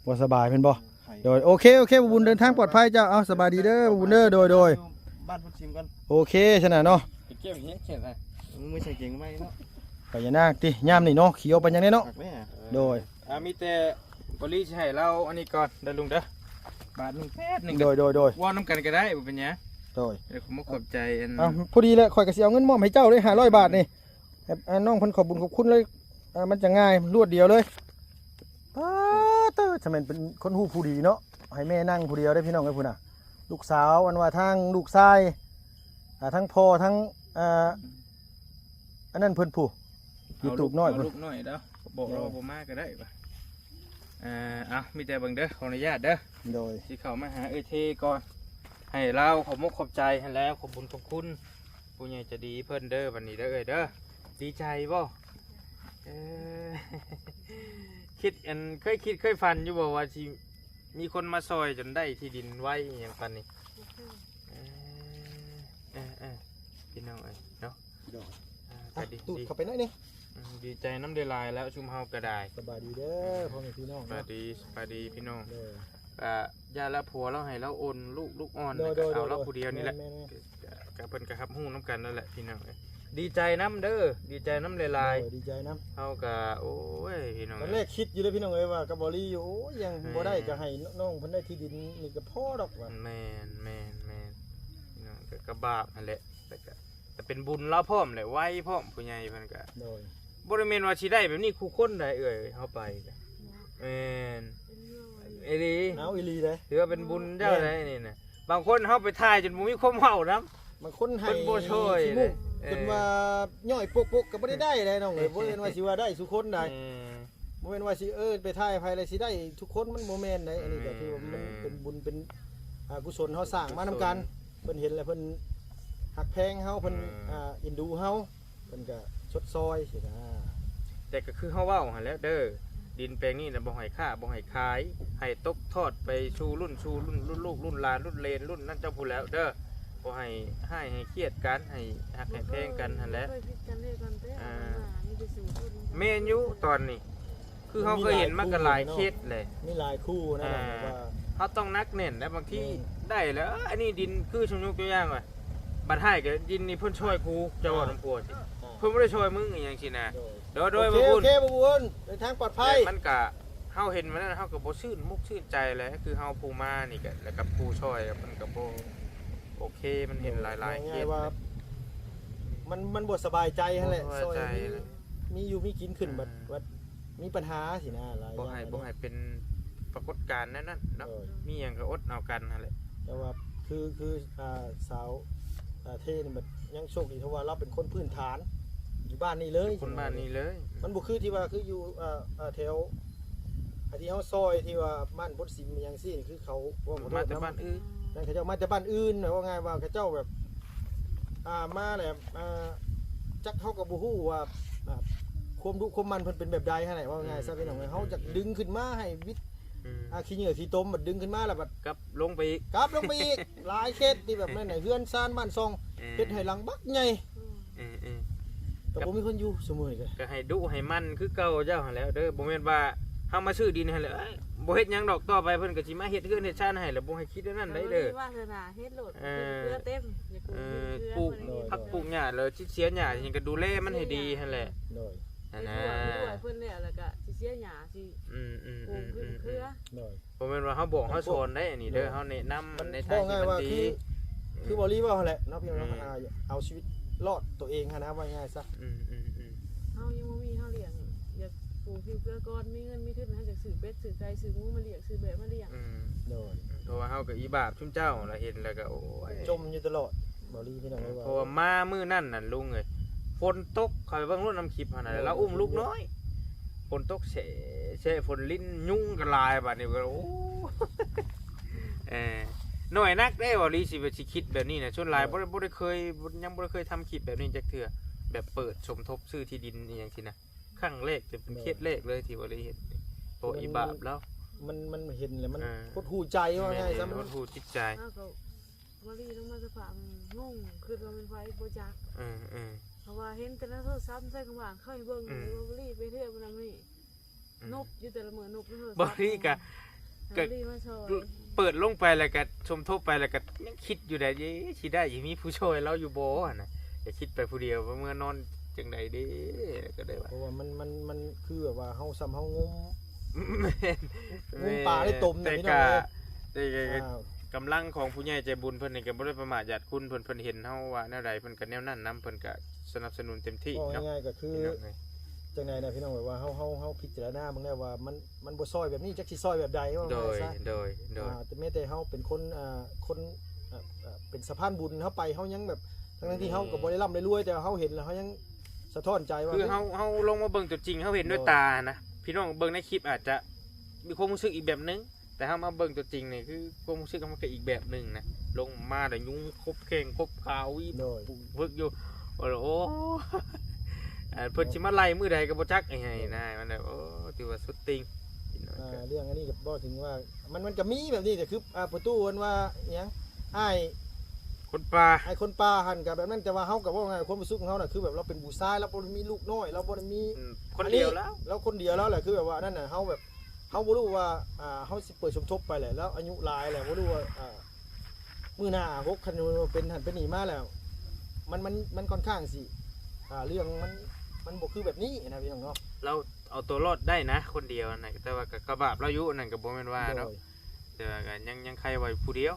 ບໍ່ສະບາຍແມ່ນບໍ່ ໄຂ້ ໂດຍ ໂອເຄ ໂອເຄ ບໍ່ບຸນເດີນທາງປອດໄພເຈົ້າ ເອົາ ສະບາຍດີເດີ ບໍ່ບຸນເດີ ໂດຍ ໂດຍ ຢູ່ບ້ານພຸ້ນຊິມກ່ອນ ໂອເຄ ຊັ້ນນະເນາະ ໄປເກັບເຫັດ ເກັບໃຫ້ ມື້ໃສ່ເກງໃໝ່ເນາະ ໄປຍານາງຕິ ຍາມນີ້ເນາະ ຂຽວປານຫຍັງເດ້ເນາະ ຄັກແດ່ ໂດຍ ອ່າ ມີແຕ່ບໍລີຊິໃຫ້ລາວອັນນີ້ກ່ອນເດີລຸງເດີ ບາດໜຶ່ງແປດໜຶ່ງ ໂດຍ ໂດຍ ໂດຍ ເວົ້ານຳກັນກໍໄດ້ ບໍ່ເປັນຫຍັງ ໂດຍ ເອີ ຂໍຂອບໃຈອັນ ອ່າ ພໍດີແຫຼະ ຂ້ອຍກໍຊິເອົາເງິນມອບໃຫ້ເຈົ້າເດ້ ຫ້າຮ້ອຍບາດນີ້ ໃຫ້ ອ່າ ນ້ອງເພິ່ນຂອບບຸນຂອບຄຸນເລີຍ ອ່າ ມັນຈະງ່າຍລວດດຽວເລີຍ ປາດເຕີ ຈະແມ່ນເປັນຄົນຮູ້ຜູ້ດີເນາະ ໃຫ້ແມ່ນັ່ງຜູ້ດຽວເດ້ ພີ່ນ້ອງເອີຍ ພຸ້ນນະ ລູກສາວ ອັນວ່າທາງລູກຊາຍ ອ່າ ທັງພໍ່ ທັງ ອ່າ ອັນນັ້ນເພິ່ນຜູ້ ຢູທູບນ້ອຍ ເອົາລູກນ້ອຍເດີ ບອກລາວວ່າບໍ່ມາກໍໄດ້ວ່າ ເອີ ເອົາ ມີແຕ່ເບິ່ງເດີ ຂໍອະນຸຍາດເດີ ໂດຍ ຊິເຂົ້າມາຫາເອື້ອຍເທກ່ອນ ໃຫ້ລາວຂອບມຸກຂອບໃຈຫັ້ນແຫຼະ ຂອບບຸນຂອບຄຸນຜູ້ໃຫຍ່ໃຈດີເພິ່ນເດີ ບັດນີ້ເດີເອື້ອຍເດີ ດີໃຈບໍ່? ເອີ ຄິດ ອັນ ເຄີຍຄິດເຄີຍຝັນຢູ່ບໍ່ວ່າຊິ ມີຄົນມາຊ່ອຍຈົນໄດ້ທີ່ດິນໄວອີ່ຫຍັງປານນີ້ ບໍ່ເຄີຍ ເອີ ເອີ ເອີ ພີ່ນ້ອງເອີຍເນາະ ໂດຍ ອ່າ ອ່ະ ກໍດີ ຕູດເຂົ້າໄປໜ້ອຍໜຶ່ງ ອືມ ດີໃຈນຳຫຼາຍໆແລ້ວຊຸມເຮົາກໍໄດ້ ສະບາຍດີເດີ ອືມ ພໍ່ແມ່ພີ່ນ້ອງເນາະ ສະບາຍດີ ສະບາຍດີພີ່ນ້ອງ ໂດຍ ກໍຢ່າລະ ຜົວລາວໃຫ້ລາວໂອນລູກ ລູກອ່ອນ ໂດຍ ກໍເອົາລາວ ໂດຍ ຜູ້ດຽວນີ້ແຫຼະ ແມ່ນໆ ກໍ ກໍເພິ່ນກໍຮັບຮູ້ນຳກັນນັ້ນແຫຼະພີ່ນ້ອງເອີຍ ດີໃຈນຳເດີ ດີໃຈນຳຫຼາຍໆ ໂດຍ ດີໃຈນຳ ເຮົາກໍ ໂອ້ຍ ພີ່ນ້ອງ ຕອນແລກຄິດຢູ່ເດ້ພີ່ນ້ອງເອີຍ ວ່າກັບບໍ່ລີຢູ່ ໂອ້ຍ ຍັງບໍ່ໄດ້ ແມ່ນ ກໍໃຫ້ນ້ອງເພິ່ນໄດ້ທີ່ດິນນີ້ກໍພໍດອກວ່າ ແມ່ນ ແມ່ນ ແມ່ນ ພີ່ນ້ອງ ກໍ ກໍບາບຫັ້ນແຫຼະ ແຕ່ກໍ ແຕ່ເປັນບຸນລາວພ້ອມແຫຼະ ໄວພ້ອມ ຜູ້ໃຫຍ່ເພິ່ນກໍ ໂດຍ ບໍ່ໄດ້ແມ່ນວ່າຊິໄດ້ແບບນີ້ຄູ່ຄົນໃດເອື້ອຍ ເຮົາໄປ ແມ່ນ ເປັນເລື່ອງ ອີ່ຫຼີ ເອົາອີ່ຫຼີເດ້ ຖືວ່າເປັນບຸນເຈົ້າໃດນີ້ນະ ບາງຄົນເຮົາໄປຖ່າຍຈົນບໍ່ມີຄວາມເວົ້ານຳ ບາງຄົນໃຫ້ ເພິ່ນບໍ່ຊ່ອຍເດ້ ເອີ ຈົນວ່າຍ້ອຍປົກໆກໍບໍ່ໄດ້ໄດ້ໃດນ້ອງເອີຍ ບໍ່ແມ່ນວ່າຊິວ່າໄດ້ສູ່ຄົນໃດ ອືມ ບໍ່ແມ່ນວ່າຊິ ເອີ ໄປຖ່າຍໃຜແລ້ວຊິໄດ້ທຸກຄົນ ມັນບໍ່ແມ່ນໃດ ອັນນີ້ກໍຖືວ່າມັນ ແມ່ນ ເປັນບຸນເປັນ ອາ ກຸສົນເຮົາສ້າງມານຳກັນ ເພິ່ນເຫັນແລ້ວເພິ່ນຮັກແພງເຮົາ ເພິ່ນ ອືມ ອາ ເອັນດູເຮົາ ເພິ່ນກໍຊົດຊ່ອຍຊີ້ນະ ແຕ່ກໍຄືເຮົາເວົ້າຫັ້ນແຫຼະເດີ ດິນແປງນີ້ນະ ບໍ່ໃຫ້ຄ້າ ບໍ່ໃຫ້ຂາຍ ໃຫ້ຕົກທອດໄປສູ່ລຸ້ນສູ່ລຸ້ນ ລຸ້ນລູກລຸ້ນຫຼານ ລຸ້ນເລນ ລຸ້ນນັ້ນເຈົ້າພຸ້ນແລ້ວເດີ ບໍ່ໃຫ້ຮ້າຍໃຫ້ຄຽດກັນ ໃຫ້ຮັກໃຫ້ແພງກັນຫັ້ນແຫຼະ ເຄີຍຜິດກັນເລີຍກ່ອນແຕ່ ອ່າ ມີແຕ່ສູ້ ແມ່ນຢູ່ຕອນນີ້ ຄືເຮົາເຄີຍເຫັນມາກໍຫຼາຍເຄສແຫຼະ ມີຫຼາຍຄູ່ນະ ອ່າ ແບບວ່າ ເຮົາຕ້ອງໜັກແໜ້ນ ແລະບາງທີ ແມ່ນ ໄດ້ແລ້ວ ເອີ ອັນນີ້ດິນ ຄືສົມມຸດຕົວຢ່າງວ່າ ບັດຮ້າຍກໍດິນນີ້ເພິ່ນຊ່ອຍກູ ເຈົ້າເວົ້ານຳຜົວຊິ ອ່າ ເພິ່ນບໍ່ໄດ້ຊ່ອຍມຶງອີ່ຫຍັງຊີ້ນະ ໂດຍ ໂດຍ ໂດຍ ໂອເຄ ບໍ່ບຸນ ໂອເຄ ບໍ່ບຸນ ເດີນທາງປອດໄພ ແຕ່ມັນກໍ ເຮົາເຫັນແບບນັ້ນ ເຮົາກໍບໍ່ຊື່ນມຸກຊື່ນໃຈແຫຼະ ຄືເຮົາຜູ້ມານີ້ກໍ ແລ້ວກັບຜູ້ຊ່ອຍ ມັນກໍບໍ່ໂອເຄ ມັນເຫັນຫຼາຍໆເຄສ ເວົ້າງ່າຍໆວ່າ ມັນ ມັນບໍ່ສະບາຍໃຈຫັ້ນແຫຼະ ບໍ່ສະບາຍໃຈ ຊ່ອຍມີ ມີຢູ່ມີກິນຂຶ້ນ ອ່າ ບັດ ບັດມີບັນຫາຊີ້ນະ ຫຼາຍຢ່າງ ບໍ່ໃຫ້ ບໍ່ໃຫ້ເປັນປາກົດການແນວນັ້ນເນາະ ໂດຍ ມີຫຍັງກໍອົດເອົາກັນຫັ້ນແຫຼະ ແຕ່ວ່າຄື ຄື ອ່າ ສາວ ອ່າ ເທນີ້ບັດຍັງໂຊກດີ ເພາະວ່າລາວເປັນຄົນພື້ນຖານ ຢູ່ບ້ານນີ້ເລີຍ ຄົນບ້ານນີ້ເລີຍ ມັນບໍ່ຄືທີ່ວ່າ ຄືຢູ່ ອ່າ ອ່າ ແຖວ ອັນທີ່ເຮົາຊ່ອຍທີ່ວ່າບ້ານບົດສິມຫຍັງຊີ້ ຄືເຂົາ ເວົ້າ ມາແຕ່ບ້ານອື່ນ ນັ້ນເຂົາເຈົ້າມາແຕ່ບ້ານອື່ນ ເວົ້າງ່າຍວ່າເຂົາເຈົ້າແບບ ອ່າ ມາແລ້ວ ອ່າ ຈັກເຮົາກໍບໍ່ຮູ້ວ່າ ອ່າ ຄວາມດຸຄວາມໝັ່ນເພິ່ນເປັນແບບໃດຫັ້ນແຫຼະ ເວົ້າງ່າຍຊະ ອືມ ພີ່ນ້ອງເອີຍ ອືມ ເຮົາຢາກດຶງຂຶ້ນມາໃຫ້ວິດ ອືມ ອ່າ ຂີ້ເຫຍື້ອຂີ້ຕົມ ບັດດຶງຂຶ້ນມາແລ້ວບັດ ກັບລົງໄປອີກ ກັບລົງໄປອີກ ຫຼາຍເຂດທີ່ແບບນັ້ນນະ ເຮືອນຊານບ້ານຊ່ອງ ເອີ ເຮັດໃຫ້ຫຼັງບັກໃຫຍ່ ເອີ ເອີ ກໍບໍ່ມີຄົນຢູ່ຊຸມື້ນີ້ກໍ ກໍໃຫ້ດຸໃຫ້ໝັ່ນຄືເກົ່າເຈົ້າຫັ້ນແຫຼະເດີ ບໍ່ແມ່ນວ່າເຮົາມາຊື້ດິນຫັ້ນແຫຼະ ເອີຍ ບໍ່ເຮັດຫຍັງດອກ ຕໍ່ໄປເພິ່ນກໍຊິມາເຮັດເຮືອນເຮັດຊານໃຫ້ ແລ້ວບໍ່ໃຫ້ຄິດແນວນັ້ນໄດ໋ເດີ ເອີ ວາສະໜາເຮັດໂລດ ເອີ ເຮັດເພື່ອເຕັມ ຢາກປູກ ເອີ ປູກຜັກປູກຫຍ້າ ແລ້ວຊິເສຍຫຍ້າຫຍັງກໍດູແລມັນໃຫ້ດີຫັ້ນແຫຼະ ໂດຍ ຫັ້ນນະ ເຮັດຮົ້ວເພິ່ນແລ້ວ ແລ້ວກໍຊິເສຍຫຍ້າ ຊິ ອືມ ປູກພືດເຄືອ ໂດຍ ບໍ່ແມ່ນວ່າເຮົາບອກເຮົາສອນໄດ໋ ອັນນີ້ເດີ ໂດຍ ເຮົາແນະນຳໃນທາງທີ່ມັນດີ ເວົ້າງ່າຍໆວ່າຄື ຄືບໍ່ລີເວົ້າຫັ້ນແຫຼະເນາະ ພີ່ນ້ອງເນາະ ອືມ ອ່າ ເອົາຊີວິດລອດຕົວເອງຫັ້ນນະ ເວົ້າງ່າຍຊະ ອືມໆໆ ເຮົາຍັງບໍ່ມີ ເຮົາລ້ຽງ ຢາກປູກພິວເກືອກ່ອນ ມີເງິນມີທຶນ ເຮົາຢາກຊື້ເປັດຊື້ໄກ່ ຊື້ໝູມາລ້ຽງ ຊື້ແບ້ມາລ້ຽງ ອືມ ໂດຍ ເພາະວ່າເຮົາກໍອີບາບຊຸມເຈົ້າລະ ເຫັນແລ້ວກໍ ໂອ້ຍ ຈົ່ມຢູ່ຕະຫຼອດ ບໍ່ລີ ພີ່ນ້ອງເອີຍ ເພາະວ່າມາມື້ນັ້ນນະລຸງເອີຍ ຝົນຕົກ ຂ້ອຍເບິ່ງລົດນຳຄລິບຫັ້ນນະ ໂດຍ ລາວອຸ້ມລູກນ້ອຍ ຝົນຕົກແຊະໆ ຝົນລິນຍຸງກໍຫຼາຍ ບາດນີ້ກໍ ໂອ້ ເອີ ໜ້ອຍນັກເດ້ ເວົ້າອີ່ຫຼີ ຊິ ຊິຄິດແບບນີ້ນະ ສ່ວນຫຼາຍ ໂດຍ ບໍ່ໄດ້ ບໍ່ໄດ້ເຄີຍ ຍັງບໍ່ໄດ້ເຄີຍທຳຄລິບແບບນີ້ຈັກເທື່ອ ແບບເປີດສົມທົບຊື້ທີ່ດິນອີ່ຫຍັງຊີ້ນະ ຄັ້ງແລກ ຈະເປັນ ໂດຍ ເຄສແລກເລີຍທີ່ເວົ້າອີ່ຫຼີເຫັນ ເພາະວ່າອີບາບລາວ ມັນ ມັນເຫັນແລ້ວມັນ ເອີ ຫົດຫູ່ໃຈ ເວົ້າງ່າຍຊະ ມັນຫົດຫູ່ຈິດໃຈ ເຮົາກໍ ບໍ່ໄດ້ລົງມາສະພາບ ງົງ ຄິດວ່າແມ່ນໃຜບໍ່ຈັກ ເອີໆ ເພາະວ່າເຫັນແຕ່ໃນໂທລະສັບ ໃສ່ຂ້າງບ້ານເຂົາໃຫ້ເບິ່ງ ອືມ ວ່າບໍ່ໄດ້ໄປເທື່ອບໍ່ນຳນີ້ ອືມ ນົບຢູ່ແຕ່ລະມື້ ນົບໃນໂທລະສັບ ບໍ່ໄດ້ກະ ກະ ບໍ່ໄດ້ມາຊ່ອຍ ເປີດລົງໄປແລ້ວກະ ສົມທົບໄປແລ້ວກະ ຍັງຄິດຢູ່ໃດ໋ ເອີ ຊິໄດ້ ຊິມີຜູ້ຊ່ອຍລາວຢູ່ບໍ່ຫັ້ນນະ ກະຄິດໄປຜູ້ດຽວວ່າເມືອນອນຈັ່ງໃດເດ້ ກໍໄດ້ວ່າ ເພາະວ່າມັນ ມັນ ມັນຄືແບບວ່າເຮົາ ສ່ຳເຮົາງົມ ແມ່ນ ງຸ້ມປາໄດ້ຕົມ ແຕ່ ແຕ່ ແຕ່ ອ່າ ກຳລັງຂອງຜູ້ໃຫຍ່ໃຈບຸນເພິ່ນນີ້ກໍບໍ່ໄດ້ປະໝາດຢາດຄຸນເພິ່ນ ເພິ່ນເຫັນເຮົາວ່າແນວໃດເພິ່ນກໍແນວນັ້ນນຳ ເພິ່ນກໍສະໜັບສະໜູນເຕັມທີ່ເນາະ ເວົ້າງ່າຍໆກໍຄື ພີ່ນ້ອງເອີຍ ຈັ່ງໃດນະພີ່ນ້ອງ ແບບວ່າເຮົາ ເຮົາ ເຮົາພິຈາລະນາເບິ່ງແລ້ວວ່າມັນ ມັນບໍ່ຊ່ອຍແບບນີ້ ຈັກຊິຊ່ອຍແບບໃດ ເວົ້າງ່າຍຊະ ໂດຍ ໂດຍ ໂດຍ ອ່າ ແຕ່ແມ້ແຕ່ເຮົາເປັນຄົນ ອ່າ ຄົນ ອ່າ ອ່າ ເປັນສະພານບຸນ ເຮົາໄປ ເຮົາຍັງແບບ ທັງໆທີ່ເຮົາກໍບໍ່ໄດ້ລ່ຳໄດ້ລວຍ ແຕ່ວ່າເຮົາເຫັນແລ້ວເຮົາຍັງ ສະທ້ອນໃຈວ່າ ຄືເຮົາ ເຮົາລົງມາເບິ່ງຕົວຈິງ ເຮົາເຫັນດ້ວຍຕານະ ພີ່ນ້ອງເບິ່ງໃນຄລິບອາດຈະມີຄວາມຮູ້ສຶກອີກແບບໜຶ່ງ ແຕ່ເຮົາມາເບິ່ງຕົວຈິງນີ້ ຄືຄວາມຮູ້ສຶກມັນກໍອີກແບບໜຶ່ງນະ ລົງມາແລ້ວຍຸງຄົບແຂ້ງຄົບຂາ ໂດຍ ປຶກຢູ່ ໂອ້ ເພິ່ນຊິມາໄລ່ມື້ໃດກໍບໍ່ຈັກ ໄອ້ນະ ມັນແບບ ໂອ້ ຖືວ່າສຸດຕິ່ງ ອ່າ ເລື່ອງອັນນີ້ກໍເວົ້າເຖິງວ່າ ມັນ ມັນກໍມີແບບນີ້ ກໍຄື ອ່າ ປະຕູເພິ່ນວ່າອີຫຍັງ ອ້າຍຄົນປ່າ ອ້າຍຄົນປ່າຫັ້ນກໍແບບນັ້ນ ແຕ່ວ່າເຮົາກໍເວົ້າງ່າຍ ຄວາມຮູ້ສຶກຂອງເຮົານະ ຄືແບບລາວເປັນຜູ້ຊາຍ ລາວບໍ່ໄດ້ມີລູກນ້ອຍ ລາວບໍ່ໄດ້ມີ ອືມ ຄົນດຽວລາວ ອັນນີ້ລາວຄົນດຽວລາວແຫຼະ ຄືແບບວ່ານັ້ນນະ ເຮົາແບບ ເຮົາບໍ່ຮູ້ວ່າ ອ່າ ເຮົາຊິເປີດສົມທົບໄປແຫຼະ ລາວອາຍຸຫຼາຍແລ້ວ ບໍ່ຮູ້ວ່າ ອ່າ ມື້ໜ້າຫົກ ຄັນເປັນຫັ້ນເປັນນີ້ມາແລ້ວ ມັນ ມັນ ມັນຄ່ອນຂ້າງຊິ ອ່າ ເລື່ອງມັນ ມັນບໍ່ຄືແບບນີ້ນະ ພີ່ນ້ອງເນາະ ລາວເອົາຕົວລອດໄດ້ນະ ຄົນດຽວນະ ແຕ່ວ່າກໍ ກໍບາບລາວຢູ່ ອັນນັ້ນກໍບໍ່ແມ່ນວ່າເນາະ ໂດຍ ແຕ່ວ່າກໍຍັງ ຍັງໄຄວ່າຜູ້ດຽວ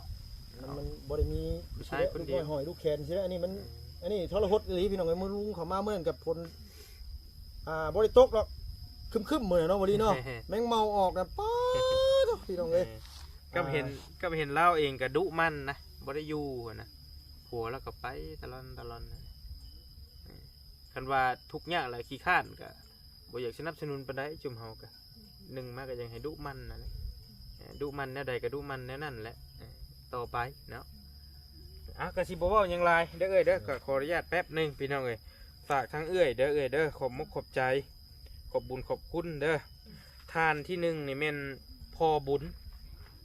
ມັນ ມັນບໍ່ໄດ້ມີຜູ້ຊາຍຄົນດຽວ ລູກນ້ອຍຫ້ອຍລູກແຂນຊີ້ແຫຼະ ອັນນີ້ມັນ ອືມ ອັນນີ້ທໍລະຫົດອີ່ຫຼີ ພີ່ນ້ອງເອີຍ ມື້ລຸງເຂົ້າມາມື້ນັ້ນກັບຝົນ ອ່າ ບໍ່ໄດ້ຕົກດອກ ຄຶ້ມໆ ມື້ນັ້ນເນາະ ບໍ່ດີເນາະ ແມງເມົາອອກນະ ປາດໂທ້ ພີ່ນ້ອງເອີຍ ເອີ ກັບເຫັນ ອ່າ ກັບເຫັນລາວເອງກໍດຸໝັ່ນນະ ບໍ່ໄດ້ຢູ່ຫັ້ນນະ ຜົວລາວກໍໄປຕະລອນຕະລອນ ເອີ ຄັນວ່າທຸກຍາກແລ້ວຂີ້ຄ້ານກໍບໍ່ຢາກສະໜັບສະໜູນປານໃດ ຊຸມເຮົາກໍ ໜຶ່ງມາກໍຢາກໃຫ້ດຸໝັ່ນນັ້ນແຫຼະ ເອີ ດຸໝັ່ນແນວໃດກໍດຸໝັ່ນແນວນັ້ນແຫຼະ ເອີ ຕໍ່ໄປເນາະ ອ່ະ ກໍຊິບໍ່ເວົ້າຫຍັງຫຼາຍເດີເອື້ອຍເດີ ກໍຂໍອະນຸຍາດແປັບໜຶ່ງ ພີ່ນ້ອງເອີຍ ຝາກທາງເອື້ອຍເດີ ເອື້ອຍເດີ ຂອບມຸກຂອບໃຈ ຂອບບຸນຂອບຄຸນເດີ ທ່ານທີໜຶ່ງນີ້ແມ່ນພໍ່ບຸນ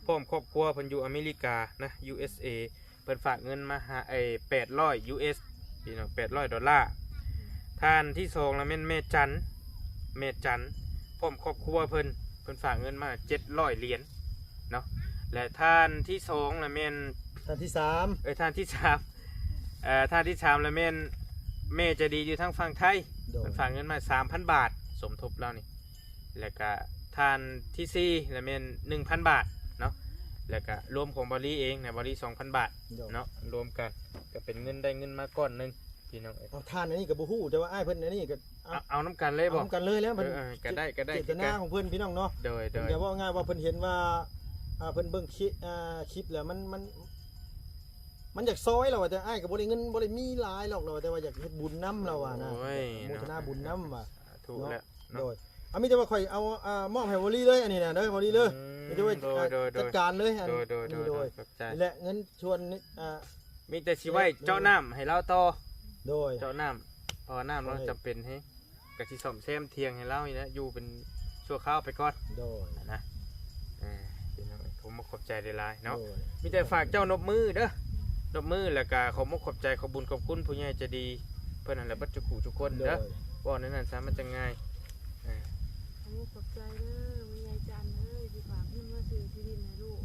ພ້ອມຄອບຄົວ ເພິ່ນຢູ່ອາເມລິການະ ຢູເອສເອ ເພິ່ນຝາກເງິນມາໃຫ້ ເອີ ແປດຮ້ອຍຢູເອສ ພີ່ນ້ອງ ແປດຮ້ອຍໂດລາ ທ່ານທີສອງລະແມ່ນແມ່ຈັນ ແມ່ຈັນ ພ້ອມຄອບຄົວເພິ່ນ ເພິ່ນຝາກເງິນມາເຈັດຮ້ອຍຫຼຽນເນາະ ແລະ ທ່ານທີສອງລະແມ່ນ ທ່ານທີສາມ ເອີ ທ່ານທີສາມ ເອີ ທ່ານທີສາມລະແມ່ນແມ່ໃຈດີຢູ່ທາງຝັ່ງໄທ ໂດຍ ເພິ່ນຝາກເງິນມາສາມພັນບາດ ສົມທົບລາວນີ້ ແລ້ວກະທ່ານທີສີ່ລະແມ່ນໜຶ່ງພັນບາດເນາະ ແລ້ວກະລວມຂອງບາລີເອງນະ ບາລີສອງພັນບາດ ໂດຍ ເນາະ ລວມກັນກໍເປັນເງິນ ໄດ້ເງິນມາກ້ອນໜຶ່ງ ພີ່ນ້ອງເອີຍ ເອົາ ທ່ານອັນນີ້ກໍບໍ່ຮູ້ ແຕ່ວ່າອ້າຍເພິ່ນອັນນີ້ກໍ ເອົາ ເອົາ ເອົານຳກັນເລີຍບໍ່? ເອົານຳກັນເລີຍແລ້ວ ເອີ ເອີ ກໍໄດ້ ກໍໄດ້ ເຈດຕະນາຂອງເພິ່ນ ພີ່ນ້ອງເນາະ ໂດຍ ໂດຍ ເພິ່ນກໍເວົ້າງ່າຍວ່າເພິ່ນເຫັນວ່າ ອ່າ ເພິ່ນເບິ່ງຄລິ ອ່າ ຄລິບແລ້ວມັນ ມັນ ມັນຢາກຊ່ອຍລາວວ່າ ແຕ່ອ້າຍກໍບໍ່ໄດ້ເງິນ ບໍ່ໄດ້ມີຫຼາຍດອກລາວວ່າ ແຕ່ວ່າຢາກເຮັດບຸນນຳລາວວ່ານະ ໂອ້ຍ ອະນຸໂມທະນາ ເນາະ ບຸນນຳວ່າ ສາທຸ ເນາະ ແລ້ວເນາະ ໂດຍ ອ່າ ມີແຕ່ວ່າຂ້ອຍເອົາ ອ່າ ມອບໃຫ້ບໍລີເລີຍ ອັນນີ້ນະເດີ ບໍລີເລີຍ ອືມ ມີແຕ່ວ່າ ໂດຍ ອ່າ ໂດຍ ໂດຍ ຈັດການເລີຍ ອັນ ໂດຍ ໂດຍ ນີ້ໂດຍ ໂດຍ ຂອບໃຈ ແລະ ເງິນສ່ວນນີ້ ອ່າ ມີແຕ່ຊິໄວ້ເຈາະນ້ຳໃຫ້ລາວຕໍ່ ໂດຍ ເຈາະນ້ຳ ເພາະວ່ານ້ຳລາວຈຳເປັນແຮງ ກໍຊິສ້ອມແຊມຖຽງໃຫ້ລາວນີ້ແຫຼະ ຢູ່ເປັນຊົ່ວຄາວໄປກ່ອນ ໂດຍ ນະ ເອີ ພີ່ນ້ອງເອີຍ ຂອບມຸກຂອບໃຈຫຼາຍໆເນາະ ໂດຍ ມີແຕ່ຝາກເຈົ້ານົບມືເດີ ນົບມື ແລ້ວກໍຂອບມຸກຂອບໃຈ ຂອບບຸນຂອບຄຸນຜູ້ໃຫຍ່ໃຈດີເພິ່ນຫັ້ນແຫຼະ ເບິດທຸກຜູ້ທຸກຄົນເດີ ໂດຍ ເວົ້າແນວນັ້ນຊະ ມັນຈັ່ງງ່າຍ ເອີ ຂອບມຸກຂອບໃຈເດີ ແມ່ໃຫຍ່ຈັນເອີຍ ທີ່ຝາກເງິນມາຊື້ທີ່ດິນໃຫ້ລູກ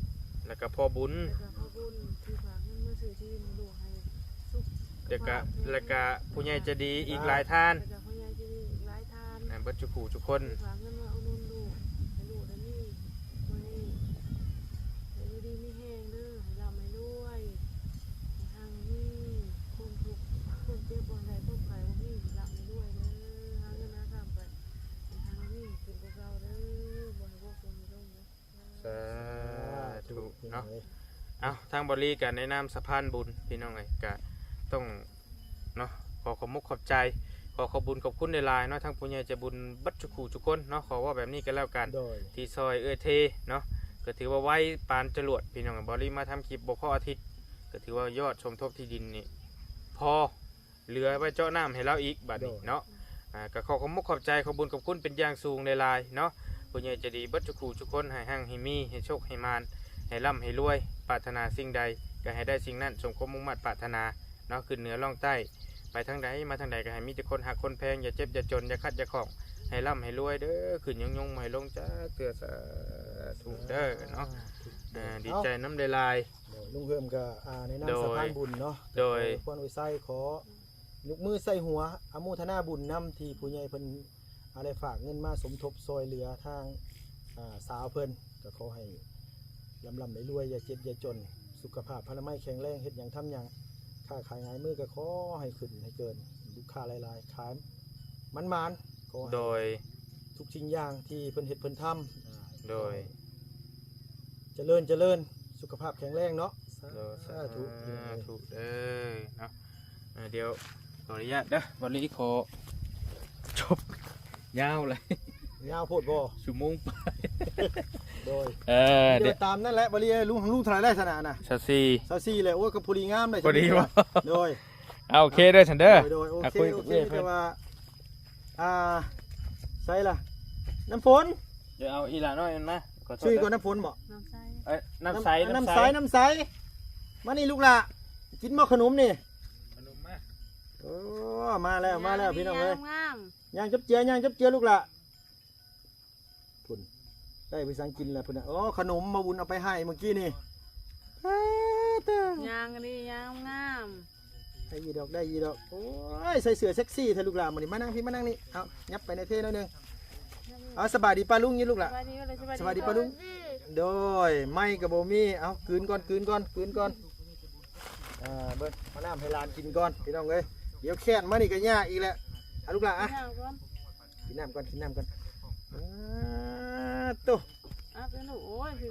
ແລ້ວກໍພໍ່ບຸນ ແລ້ວກໍພໍ່ບຸນທີ່ຝາກເງິນມາຊື້ທີ່ດິນໃຫ້ລູກ ໃຫ້ສຸກ ແລ້ວກະ ແລ້ວກະຜູ້ໃຫຍ່ໃຈດີອີກຫຼາຍທ່ານ ແລ້ວກະຜູ້ໃຫຍ່ໃຈດີອີກຫຼາຍທ່ານ ອ່າ ເບິດທຸກຜູ້ທຸກຄົນ ທີ່ຝາກເງິນມາອຸດໜູນລູກ ໃຫ້ລູກໄດ້ມີ ໃຫ້ຢູ່ດີມີແຮງເດີ ໃຫ້ລ່ຳໃຫ້ລວຍ ໃຫ້ຮັ່ງມີ ຄວາມທຸກຄວາມເຈັບບໍ່ໃຫ້ໄດ້ ຄວາມໄຂ້ບໍ່ມີ ໃຫ້ລ່ຳໃຫ້ລວຍເດີ ຫາເງິນຫາຄຳໄປ ໃຫ້ຮັ່ງມີຂຶ້ນກວ່າເກົ່າເດີ ບໍ່ໃຫ້ບົກບໍ່ໃຫ້ລົງເດີ. ສາທຸເນາະ ເອົາ ທາງບໍລີກໍໃນນາມສະພານບຸນ ພີ່ນ້ອງເອີຍ ກໍຕ້ອງເນາະ ຂໍຂອບມຸກຂອບໃຈ ຂໍຂອບບຸນຂອບຄຸນຫຼາຍໆເນາະ ທັງຜູ້ໃຫຍ່ໃຈບຸນເບິດທຸກຜູ້ທຸກຄົນເນາະ ຂໍເວົ້າແບບນີ້ກໍແລ້ວກັນ ໂດຍ ທີ່ຊ່ອຍເອື້ອຍເທເນາະ ກໍຖືວ່າໄວປານຈະຫຼວດ ພີ່ນ້ອງເອີຍ ບໍລີມາທຳຄລິບບໍ່ພໍອາທິດ ກໍຖືວ່າຍອດສົມທົບທີ່ດິນນີ້ພໍ ເຫຼືອໄວ້ເຈາະນ້ຳໃຫ້ລາວອີກບາດນີ້ເນາະ ໂດຍ ອ່າ ກໍຂໍຂອບມຸກຂອບໃຈ ຂອບບຸນຂອບຄຸນເປັນຢ່າງສູງຫຼາຍໆເນາະ ຜູ້ໃຫຍ່ໃຈດີເບິດທຸກຜູ້ທຸກຄົນ ໃຫ້ຮັ່ງໃຫ້ມີ ໃຫ້ໂຊກໃຫ້ໝານ ໃຫ້ລ່ຳໃຫ້ລວຍ ປາດຖະໜາສິ່ງໃດກໍໃຫ້ໄດ້ສິ່ງນັ້ນ ສົມຄວາມມຸ່ງມາດປາດຖະໜາເນາະ ຂຶ້ນເໜືອລ່ອງໃຕ້ ໄປທາງໃດມາທາງໃດກໍໃຫ້ມີແຕ່ຄົນຮັກຄົນແພງ ຢ່າເຈັບຢ່າຈົນ ຢ່າຂັດຢ່າຂ້ອງ ໃຫ້ລ່ຳໃຫ້ລວຍເດີ ຂຶ້ນຍົງໆ ບໍ່ໃຫ້ລົງຈັກເທື່ອ ສາທຸເດີເນາະ ສາທຸ ອ່າ ດີໃຈນຳຫຼາຍໆ ໂດຍ ລຸງເຮີມກໍ ອ່າ ໃນນາມ ໂດຍ ສະພານບຸນເນາະ ໂດຍ ກໍຂໍອວຍພອນອວຍໄຊ ຂໍຍົກມືໃສ່ຫົວ ອະໂມທະນາບຸນນຳ ທີ່ຜູ້ໃຫຍ່ເພິ່ນ ອ່າ ໄດ້ຝາກເງິນມາສົມທົບຊ່ອຍເຫຼືອທາງ ອ່າ ສາວເພິ່ນ ກໍຂໍໃຫ້ລ່ຳໆລວຍໆ ຢ່າເຈັບຢ່າຈົນ ສຸຂະພາບພະລາໄມແຂງແຮງ ເຮັດຫຍັງທຳຫຍັງ ຄ້າຂາຍຫງາຍມື ກໍຂໍໃຫ້ຂຶ້ນໃຫ້ເກີນ ລູກຄ້າຫຼາຍໆ ຂາຍໝານໆ ຂໍໃຫ້ ໂດຍ ທຸກສິ່ງຢ່າງທີ່ເພິ່ນເຮັດເພິ່ນທຳ ໂດຍ ຈະເລີນ ຈະເລີນ ສຸຂະພາບແຂງແຮງເນາະ ໂດຍ ສາທຸ ສາທຸເດີເນາະ ເອີ ດຽວຂໍອະນຸຍາດເດີ ບັດນີ້ຂໍ ຈົບ ຍາວເລີຍ ຍາວໂພດບໍ່? ຊົ່ວໂມງປາຍ ໂດຍ ເອີ ດຽວຕາມນັ້ນແຫຼະ ບາລີ ລຸງ ລຸງເທົ່າໃດແລ້ວຊະນະ ຊາວສີ່ ຊາວສີ່ແຫຼະ ໂອ້ຍ ກໍພໍດີງາມໄດ໋ ພໍດີບໍ່? ໂດຍ ເອົາ ໂອເຄເດີຊັ້ນເດີ ໂດຍ ໂດຍ ໂອເຄ ອ່ະ ຄຸຍກັບເອື້ອຍເພິ່ນ ເພິ່ນ ແຕ່ວ່າ ອ່າ ໃສລະ ນ້ຳຝົນ ດຽວເອົາອີ່ຫຼ້ານ້ອຍມັນມາ ຊື່ກ່ອນ ນ້ຳຝົນບໍ່? ນ້ຳໃສ ເອີຍ ນ້ຳໃສ ນ້ຳໃສ ນ້ຳໃສ ນ້ຳໃສ ມານີ້ລູກຫຼ້າ ກິນບໍ່ຂະໜົມນີ້? ຂະໜົມມາ ໂອ້ ມາແລ້ວ ມາແລ້ວພີ່ນ້ອງເອີຍ ງາມໆ ຍ່າງຈັບເຈືອ ຍ່າງຈັບເຈືອລູກຫຼ້າ ພຸ້ນ ໄດ້ໄປສັງກິນແລ້ວພຸ້ນນະ ໂອ້ ຂະໜົມມາບຸນເອົາໄປໃຫ້ເມື່ອກີ້ນີ້ ເອີ ເຕີ ຍ່າງດີຍ່າງງາມ ໄດ້ຢູ່ດອກ ໄດ້ຢູ່ດອກ ໂອ້ຍ ໃສ່ເສື້ອເຊັກຊີແທ້ລູກຫຼ້າມື້ນີ້ ມານັ່ງພີ້ ມານັ່ງນີ້ ເອົາ ຫຍັບໄປໃນເທໜ້ອຍໜຶ່ງ ເອົາ ສະບາຍດີປ້າລຸງຢູ່ລູກຫຼ້າ ສະບາຍດີ ສະບາຍດີປ້າລຸງ ໂດຍ ໄມ້ກໍບໍ່ມີ ເອົາ ກືນກ່ອນ ກືນກ່ອນ ກືນກ່ອນ ອ່າ ເບິ່ງ ເອົານ້ຳໃຫ້ຫຼານກິນກ່ອນ ພີ່ນ້ອງເອີຍ ດຽວແຄ້ນມານີ້ກໍຍາກອີກແຫຼະ ເອົາລູກຫຼ້າ ອ່ະ ກິນນ້ຳກ່ອນ ກິນນ້ຳກ່ອນ ອ່າ ໂຕ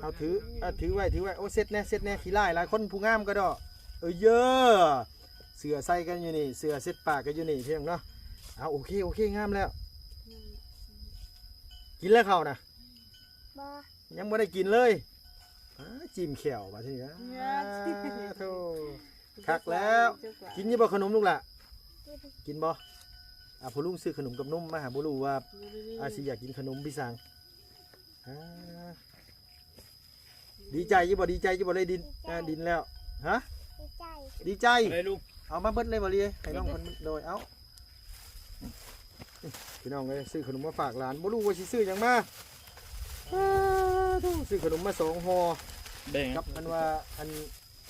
ເອົາຖື ເອົາຖືໄວ້ ຖືໄວ້ ໂອ້ ເຊັດແດ່ ເຊັດແດ່ ຂີ້ລ້າຍຫຼາຍຄົນ ຜູ້ງາມກະດອກ ເອີ ເສື້ອໃສ່ກັນຢູ່ນີ້ ເສື້ອເຊັດປາກກັນຢູ່ນີ້ ພີ່ນ້ອງເນາະ ເອົາ ໂອເຄ ໂອເຄ ງາມແລ້ວ ກິນແລ້ວເຂົ້ານະ ບໍ່ ຍັງບໍ່ໄດ້ກິນເລີຍ ອ້າ ຈິ້ມແຂ້ວບາດນີ້ນະ ໂທ້ ຄັກແລ້ວ ກິນຢູ່ບໍ່ຂະໜົມລູກຫຼ້າ? ກິນ ກິນບໍ່? ອ່າ ພໍ່ລຸງຊື້ຂະໜົມກັບນົມມາ ບໍ່ຮູ້ວ່າ ອາ ຊິຢາກກິນຂະໜົມພີ່ສັງ ອ່າ ດີໃຈຢູ່ບໍ່? ດີໃຈຢູ່ບໍ່? ໄດ້ດິນ ອ່າ ດິນແລ້ວ ຮະ? ດີໃຈ ດີໃຈ ເອົາມາເບິດເລີຍບໍ່ລີ ໃຫ້ນ້ອງເພິ່ນ ໂດຍ ເອົາ ພີ່ນ້ອງເອີຍ ຊື້ຂະໜົມມາຝາກຫຼານ ບໍ່ຮູ້ວ່າຊິຊື້ຫຍັງມາ ເອີ ໂທ້ ຊື້ຂະໜົມມາສອງຫໍ່ ແບ່ງ ກັບອັນວ່າ ອັນ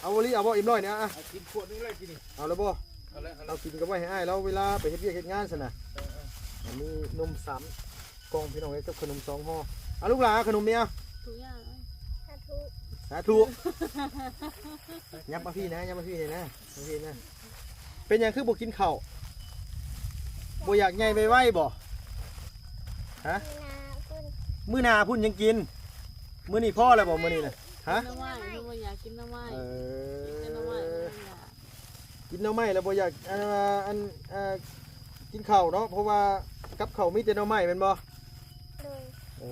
ເອົາບໍ່ລີ ເອົາບໍ່? ອີ່ມຮ້ອຍນີ້ ອ່ະ ເອົາກິນຂວດໜຶ່ງເລີຍກິນນີ້ ເອົາແລ້ວບໍ່? ເອົາແລ້ວ ເອົາແລ້ວ ເອົາກິນກັບໄວ້ໃຫ້ອ້າຍລາວ ເວລາໄປເຮັດວຽກເຮັດງານຊັ້ນນະ ເອີ ເອີ ອັນນີ້ນົມສາມກ່ອງ ພີ່ນ້ອງເອີຍ ກັບຂະໜົມສອງຫໍ່ ເອົາລູກຫຼ້າ ເອົາຂະໜົມນີ້ ເອົາ ທຸກຢ່າງ ສາທຸ ສາທຸ ຍັບມາພີ້ນະ ຍັບມາພີ້ນີ້ນະ ມາພີ້ນະ ເປັນຫຍັງຄືບໍ່ກິນເຂົ້າ? ບໍ່ຢາກໃຫຍ່ໄວໆບໍ່? ຮະ? ມື້ໜ້າພຸ້ນ ມື້ໜ້າພຸ້ນຈັ່ງກິນ ມື້ນີ້ພໍແລ້ວບໍ່? ມື້ນີ້ນະ ຮະ? ກິນໜໍ່ໄມ້ ເພິ່ນບໍ່ຢາກກິນໜໍ່ໄມ້ ເອີ ກິນແຕ່ໜໍ່ໄມ້ ກິນໜໍ່ໄມ້ແລ້ວບໍ່ຢາກ ອັນ ອັນ ເອີ ກິນເຂົ້າເນາະ ເພາະວ່າກັບເຂົ້າມີແຕ່ໜໍ່ໄມ້ແມ່ນບໍ່? ໂດຍ ເອີ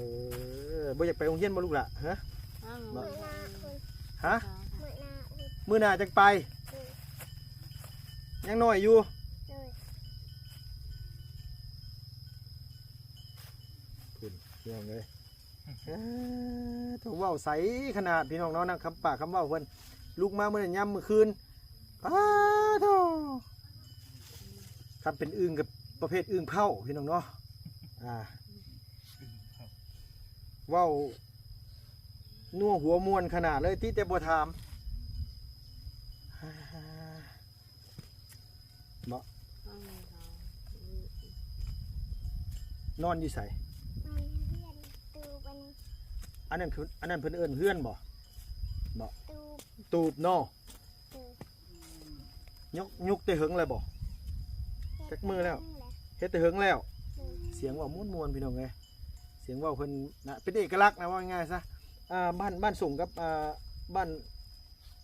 ບໍ່ຢາກໄປໂຮງຮຽນບໍ່ລູກຫຼ້າ? ຮະ? ມື້ໜ້າພຸ້ນ ຮະ? ມື້ໜ້າພຸ້ນ ມື້ໜ້າຈັ່ງໄປ ໂດຍ ຍັງນ້ອຍຢູ່ ໂດຍ ພຸ້ນ ພີ່ນ້ອງເອີຍ ເອີ ໂທ້ ເວົ້າໃສຂະໜາດ ພີ່ນ້ອງເນາະ ນຳຄຳປາກຄຳເວົ້າເພິ່ນ ລຸກມາມື້ນັ້ນຍາມມື້ຄືນ ປາໂທ ຄັນເປັນອຶ່ງກໍປະເພດອຶ່ງເພົ້າ ພີ່ນ້ອງເນາະ ອ່າ ເວົ້ານົວຫົວມ່ວນຂະໜາດເລີຍ ຕິແຕ່ບໍ່ຖາມ ເນາະ ນອນຢູ່ໃສ? ນອນຢູ່ເຮືອນຕູບອັນນີ້ ອັນນັ້ນຄື ອັນນັ້ນເພິ່ນເອີ້ນເຮືອນບໍ່? ບໍ່ ຕູບ ຕູບເນາະ ເອີ ຍົກ ຍົກແຕ່ເຫິງແລ້ວບໍ່? ຈັກມື້ແລ້ວ? ເຮັດແຕ່ເຫິງແລ້ວ ເອີ ສຽງເວົ້າມ່ວນໆ ພີ່ນ້ອງເອີຍ ສຽງເວົ້າເພິ່ນນະ ເປັນເອກະລັກນະ ເວົ້າງ່າຍໆຊະ ອ່າ ບ້ານ ບ້ານສົງກັບ ອ່າ ບ້ານ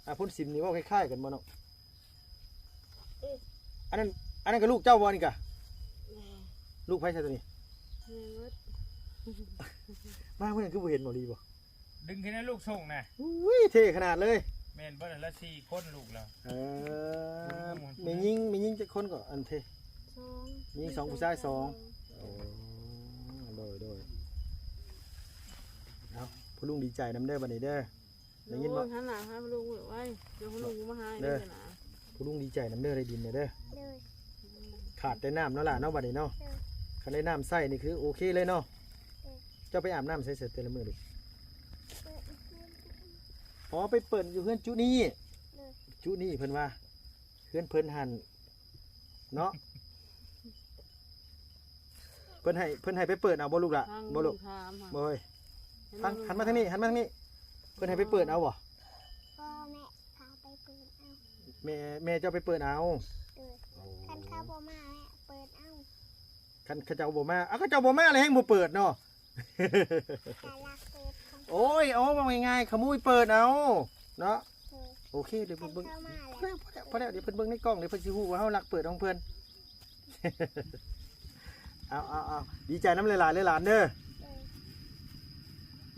ອ່າ ໂພນສິມນີ້ເວົ້າຄ້າຍໆກັນບໍ່ເນາະ? ເອີ ອັນນັ້ນ ອັນນັ້ນກໍລູກເຈົ້າບໍ່? ອັນນີ້ກະ ແມ່ ລູກໃຜຊະໂຕນີ້? ແມ່ເບິດ ມາມື້ນັ້ນຄືບໍ່ເຫັນບໍ່ລີບໍ່? ດຶງຂຶ້ນໃຫ້ລູກສົ່ງນະ ອຸ້ຍ ເທ່ຂະໜາດເລີຍ ແມ່ນເບິດລະສີ່ຄົນລູກລາວ ເອີ ແມ່ຍິງ ແມ່ຍິງຈັກຄົນກໍອັນເທ? ສອງ ແມ່ຍິງສອງ ຜູ້ຊາຍສອງ ໂອ້ ໂດຍ ໂດຍ ເອົາ ພໍ່ລຸງດີໃຈນຳເດີບັດນີ້ເດີ ໄດ້ຍິນບໍ່? ໂອ້ຍ ຫັນໜ້າຫາພໍ່ລຸງໄວ້ ດຽວພໍ່ລຸງມາຫາເດີ ພໍ່ລຸງດີໃຈນຳເດີ ໄດ້ດິນແລ້ວເດີ ໂດຍ ຂາດແຕ່ນ້ຳເນາະຫຼ້າເນາະ ບັດນີ້ເນາະ ໂດຍ ຄັນໄດ້ນ້ຳໃຊ້ນີ້ຄືໂອເຄເລີຍເນາະ ໂດຍ ເຈົ້າໄປອາບນ້ຳໃສແຕ່ລະມື້ນີ້? ເປີດຢູ່ເຮືອນ ອໍ ໄປເປີດຢູ່ເຮືອນຈຸນີ້ ໂດຍ ຈຸນີ້ເພິ່ນວ່າ ເຮືອນເພິ່ນຫັ້ນເນາະ ເພິ່ນໃຫ້ ເພິ່ນໃຫ້ໄປເປີດເອົາບໍ່ລູກຫຼ້າ? ບໍ່ລູກ ບໍ່ເອີຍ ຫັນມາທາງນີ້ ຫັນມາທາງນີ້ ເພິ່ນໃຫ້ໄປເປີດເອົາບໍ່? ພໍ່ແມ່ພາໄປເປີດເອົາ ແມ່ ແມ່ເຈົ້າໄປເປີດເອົາ ໂດຍ ຄັນເຂົາບໍ່ມາແມ່ເປີດເອົາ ຄັນເຂົາເຈົ້າບໍ່ມາ ເອົາ ເຂົາເຈົ້າບໍ່ມາແລ້ວແຮ່ງບໍ່ເປີດເນາະ ກະລັກເປີດ ໂອ້ຍ ເອົາ ເວົ້າງ່າຍໆ ຂະມຸຍເປີດເອົາເນາະ ໂດຍ ໂອເຄ ດຽວເພິ່ນເບິ່ງ ພອແລ້ວ ພໍແລ້ວ ດຽວເພິ່ນເບິ່ງໃນກ້ອງ ດຽວເພິ່ນຊິຮູ້ວ່າເຮົາລັກເປີດຂອງເພິ່ນ ເ ເອົາ ເອົາ ເອົາ ດີໃຈນຳຫຼາຍໆເດີຫຼານເດີ.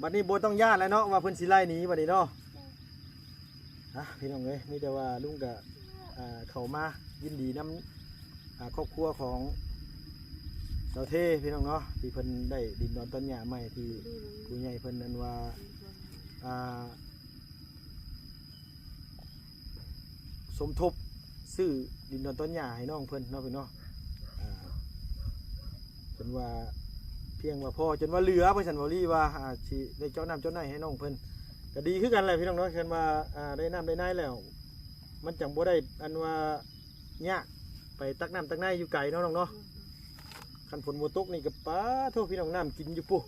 ບັດນີ້ບໍ່ຕ້ອງຢ້ານແລ້ວເນາະ ວ່າເພິ່ນຊິໄລ່ໜີບັດນີ້ເນາະ. ອ່ະ ພີ່ນ້ອງເອີຍ ມີແຕ່ວ່າລຸງກະ ອ່າ ເຂົ້າມາຍິນດີນຳ ອ່າ ຄອບຄົວຂອງສາວເທ ພີ່ນ້ອງເນາະ ທີ່ເພິ່ນໄດ້ດິນດອນຕອນຫຍ້າໃໝ່ ທີ່ຜູ້ໃຫຍ່ເພິ່ນນັ້ນວ່າ ອ່າ ສົມທົບຊື້ດິນດອນຕອນຫຍ້າໃຫ້ນ້ອງເພິ່ນເນາະ ພີ່ນ້ອງເນາະ. ອ່າ ເພິ່ນວ່າພຽງວ່າພໍຈົນວ່າເຫຼືອ ວ່າຊັ້ນ ເວົ້າລີວ່າ ອ່າ ຊິໄດ້ເຈາະນ້ຳເຈາະໃນໃຫ້ນ້ອງເພິ່ນ ກໍດີຄືກັນແຫຼະ ພີ່ນ້ອງເນາະ. ຄັນວ່າ ອ່າ ໄດ້ນ້ຳໄດ້ໃນແລ້ວ ມັນຈັ່ງບໍ່ໄດ້ ອັນວ່າ ຍາກໄປຕັກນ້ຳຕັກໃນຢູ່ໄກເນາະ ນ້ອງເນາະ. ອືມ ຄັນຝົນບໍ່ຕົກນີ້ກໍ ປາໂທ້ ພີ່ນ້ອງ ນ້ຳກິນຢູ່ພຸ້ນ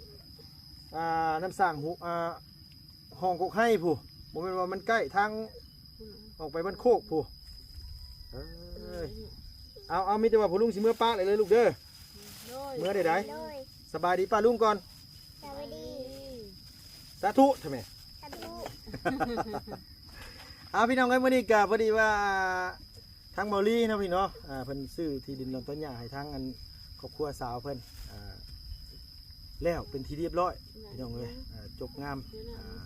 ອ່າ ນ້ຳສ້າງຫູ ອ່າ ຮ່ອງກົກໄຮ່ພຸ້ນ ບໍ່ແມ່ນວ່າມັນໃກ້ທາງ ອືມ ອອກໄປບ້ານໂຄກພຸ້ນ. ເອີຍ ເອົາ ເອົາ ມີແຕ່ວ່າພໍ່ລຸງຊິເມືອປະເລີຍເດີລູກເດີ. ໂດຍ ເມືອໄດ້ໃດ ໂດຍ ສະບາຍດີປ້າລຸງກ່ອນ. ສະບາຍດີ ສາທຸ ທຳໄມ ສາທຸ. ອ່າ ພີ່ນ້ອງເອີຍ ມື້ນີ້ກະພໍດີວ່າ ທາງເບົາລີເນາະ ພີ່ເນາະ ອ່າ ເພິ່ນຊື້ທີ່ດິນດອນຕອນຫຍ້າໃຫ້ທາງອັນຄອບຄົວສາວເພິ່ນ ອ່າ ແລ້ວເປັນທີ່ຮຽບຮ້ອຍ ພີ່ນ້ອງເອີຍ. ອ່າ ຈົບງາມ ອ່າ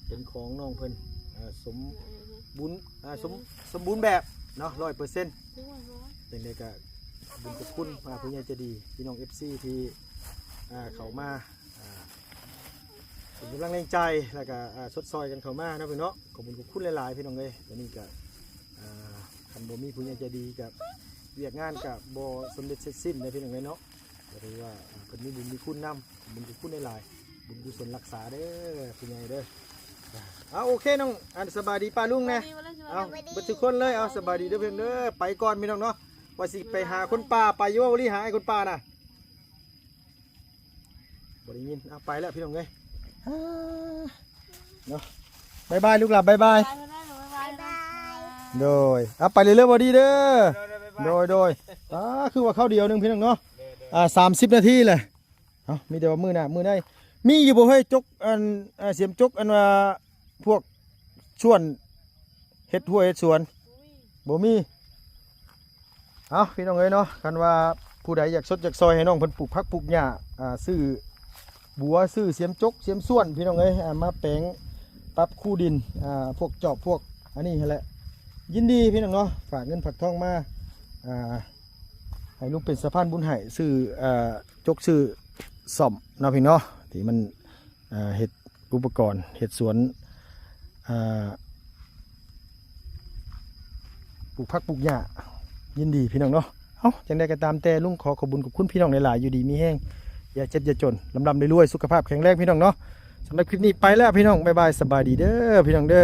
ເປັນຂອງນ້ອງເພິ່ນ ອ່າ ສົມບູນ ອ່າ ສົມ ສົມບູນແບບເນາະ ຮ້ອຍເປີເຊັນ. ຈັ່ງໃດກະຂອບຄຸນ ອ່າ ຜູ້ໃຫຍ່ໃຈດີ ພີ່ນ້ອງເອັຟຊີທີ່ ອ່າ ເຂົ້າມາ ອ່າ ເປັນກຳລັງແຮງໃຈ ແລ້ວກະ ອ່າ ຊົດຊ່ອຍກັນເຂົ້າມາເນາະ ພີ່ເນາະ. ຂອບຄຸນ ຂອບຄຸນຫຼາຍໆ ພີ່ນ້ອງເອີຍ. ຕອນນີ້ກະ ອ່າ ຄັນບໍ່ມີຜູ້ໃຫຍ່ໃຈດີກະ ວຽກງານກະບໍ່ສຳເລັດເສັດສິ້ນເດ້ ພີ່ນ້ອງເອີຍເນາະ. ກໍຖືວ່າ ອ່າ ເພິ່ນມີບຸນມີຄຸນນຳ ບຸນກຸຄຸນຫຼາຍໆ ບຸນກຸສົນຮັກສາເດີ ຜູ້ໃຫຍ່ເດີ. ອ່າ ໂອເຄນ້ອງ ອັນ ສະບາຍດີປ້າລຸງແດ່. ສະບາຍດີ ເອົາ ສະບາຍດີ ເບິດທຸກຄົນເລີຍ. ເອົາ ສະບາຍດີເດີເພິ່ນເດີ ສະບາຍດີ ໄປກ່ອນ ພີ່ນ້ອງເນາະ. ວ່າຊິໄປຫາຄົນປ່າ ໄປຢູ່ບໍ່ ບໍ່ລີຫາໄອ້ຄົນປ່ານະ? ບໍ່ໄດ້ຍິນ ເອົາ ໄປແລ້ວ ພີ່ນ້ອງເອີຍ ເນາະ. ບາຍບາຍລູກຫຼານ ບາຍບາຍ ບາຍບາຍ ບາຍບາຍ ໂດຍ ເອົາ ໄປເລື້ອຍໆ ບໍ່ດີເດີ. ໂດຍ ໂດຍ ອ່າ ຄືວ່າຄາວດຽວໜຶ່ງ ພີ່ນ້ອງເນາະ. ອ່າ ສາມສິບນາທີແຫຼະ. ເອົາ ມີແຕ່ວ່າມື້ໜ້າ ມື້ໃດ ມີຢູ່ບໍ່ເຮີ້ຍ ຈົກ ອັນ ອ່າ ສຽມຈົກ ອັນວ່າ ພວກສວນ ເຮັດຮົ້ວເຮັດສວນ ບໍ່ມີ. ເອົ້າ ພີ່ນ້ອງເອີຍເນາະ ຄັນວ່າຜູ້ໃດຢາກຊົດຢາກຊ່ອຍໃຫ້ນ້ອງເພິ່ນປູກຜັກປູກຫຍ້າ ອ່າ ຊື້ບົວ ຊື້ສຽມຈົກ ສຽມສວນ ພີ່ນ້ອງເອີຍ ອ່າ ມາແປງປັບຄູດິນ ອ່າ ພວກຈອບ ພວກອັນນີ້ຫັ້ນແຫຼະ ຍິນດີ ພີ່ນ້ອງເນາະ. ຝາກເງິນຝາກທອງມາ ອ່າ ໃຫ້ລຸງເປັນສະພານບຸນໃຫ້ ຊື້ ອ່າ ຈົກ ຊື້ສ້ອມເນາະ ພີ່ນ້ອງເນາະ ທີ່ມັນ ອ່າ ເຮັດອຸປະກອນ ເຮັດສວນ ອ່າ ປູກຜັກປູກຫຍ້າ ຍິນດີ ພີ່ນ້ອງເນາະ. ເອົ້າ ຈັ່ງໃດກໍຕາມແຕ່ ລຸງຂໍຂອບບຸນຂອບຄຸນພີ່ນ້ອງຫຼາຍໆ ຢູ່ດີມີແຮງ ຢ່າເຈັບຢ່າຈົນ ລ່ຳໆລວຍໆ ສຸຂະພາບແຂງແຮງ ພີ່ນ້ອງເນາະ. ສຳລັບຄລິບນີ້ໄປແລ້ວ ພີ່ນ້ອງ ບາຍບາຍ ສະບາຍດີເດີ ພີ່ນ້ອງເດີ.